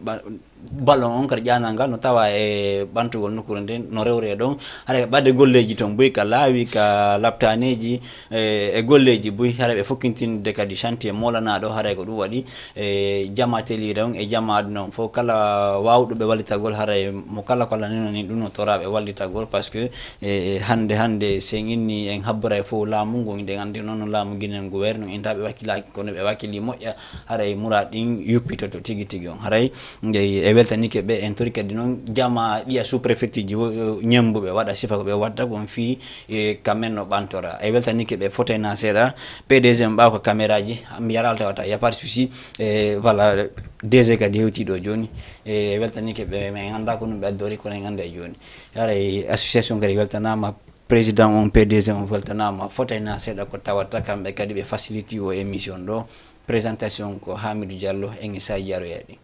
Ballon on kadi ƴaanal ngal no tawa e ɓantugol nokkuure nden no rewre ɗon, haray ɓadde golleeji toon buy ka laawi, ka laptaneeji, e e golleeji buy, haray ɓe fokkintinde kadi chantier moolanaaɗo, haray ko ɗum waɗi e jama teliire on e jama aduna on fof, kala waawɗo ɓe wallitagol, haray mo kala ko lanino ni ɗum no toraaɓe wallitagol, parce que e hannde hannde sen inni en habboray fof laamu ngu, hiɗen anndi noon no laamu Guinée ngu wayri, no inta ɓe wakkilaaki kono ɓe wakkili moƴƴa, haray muraad ɗin yuppitoto tigi tigi on. Haray nde e weltanike ɓe, en tori kadi noon jama ɗiya sous préfecture ji wo- ñembuɓe waɗa sifa ko ɓe wadda kon fii e ka men no ɓantora. E weltanike ɓe fotayna seeɗa, P D G on ɓaawa ko caméra ji, mi yaral tawata, y a pas de souci. E voilà, D G kadi hewti ɗo jooni. E weltanike ɓe, mais en annda ko ɗum ɓe addori, kono en annda e jooni. Haray association kadi weltanama, président on, P D G on weltanama, fotayna seeɗa ko tawata kamɓe kadi ɓe facilité o émission ɗo. Présentation ko Hamidou Diallo, en e Sadio Diarra yaɗi.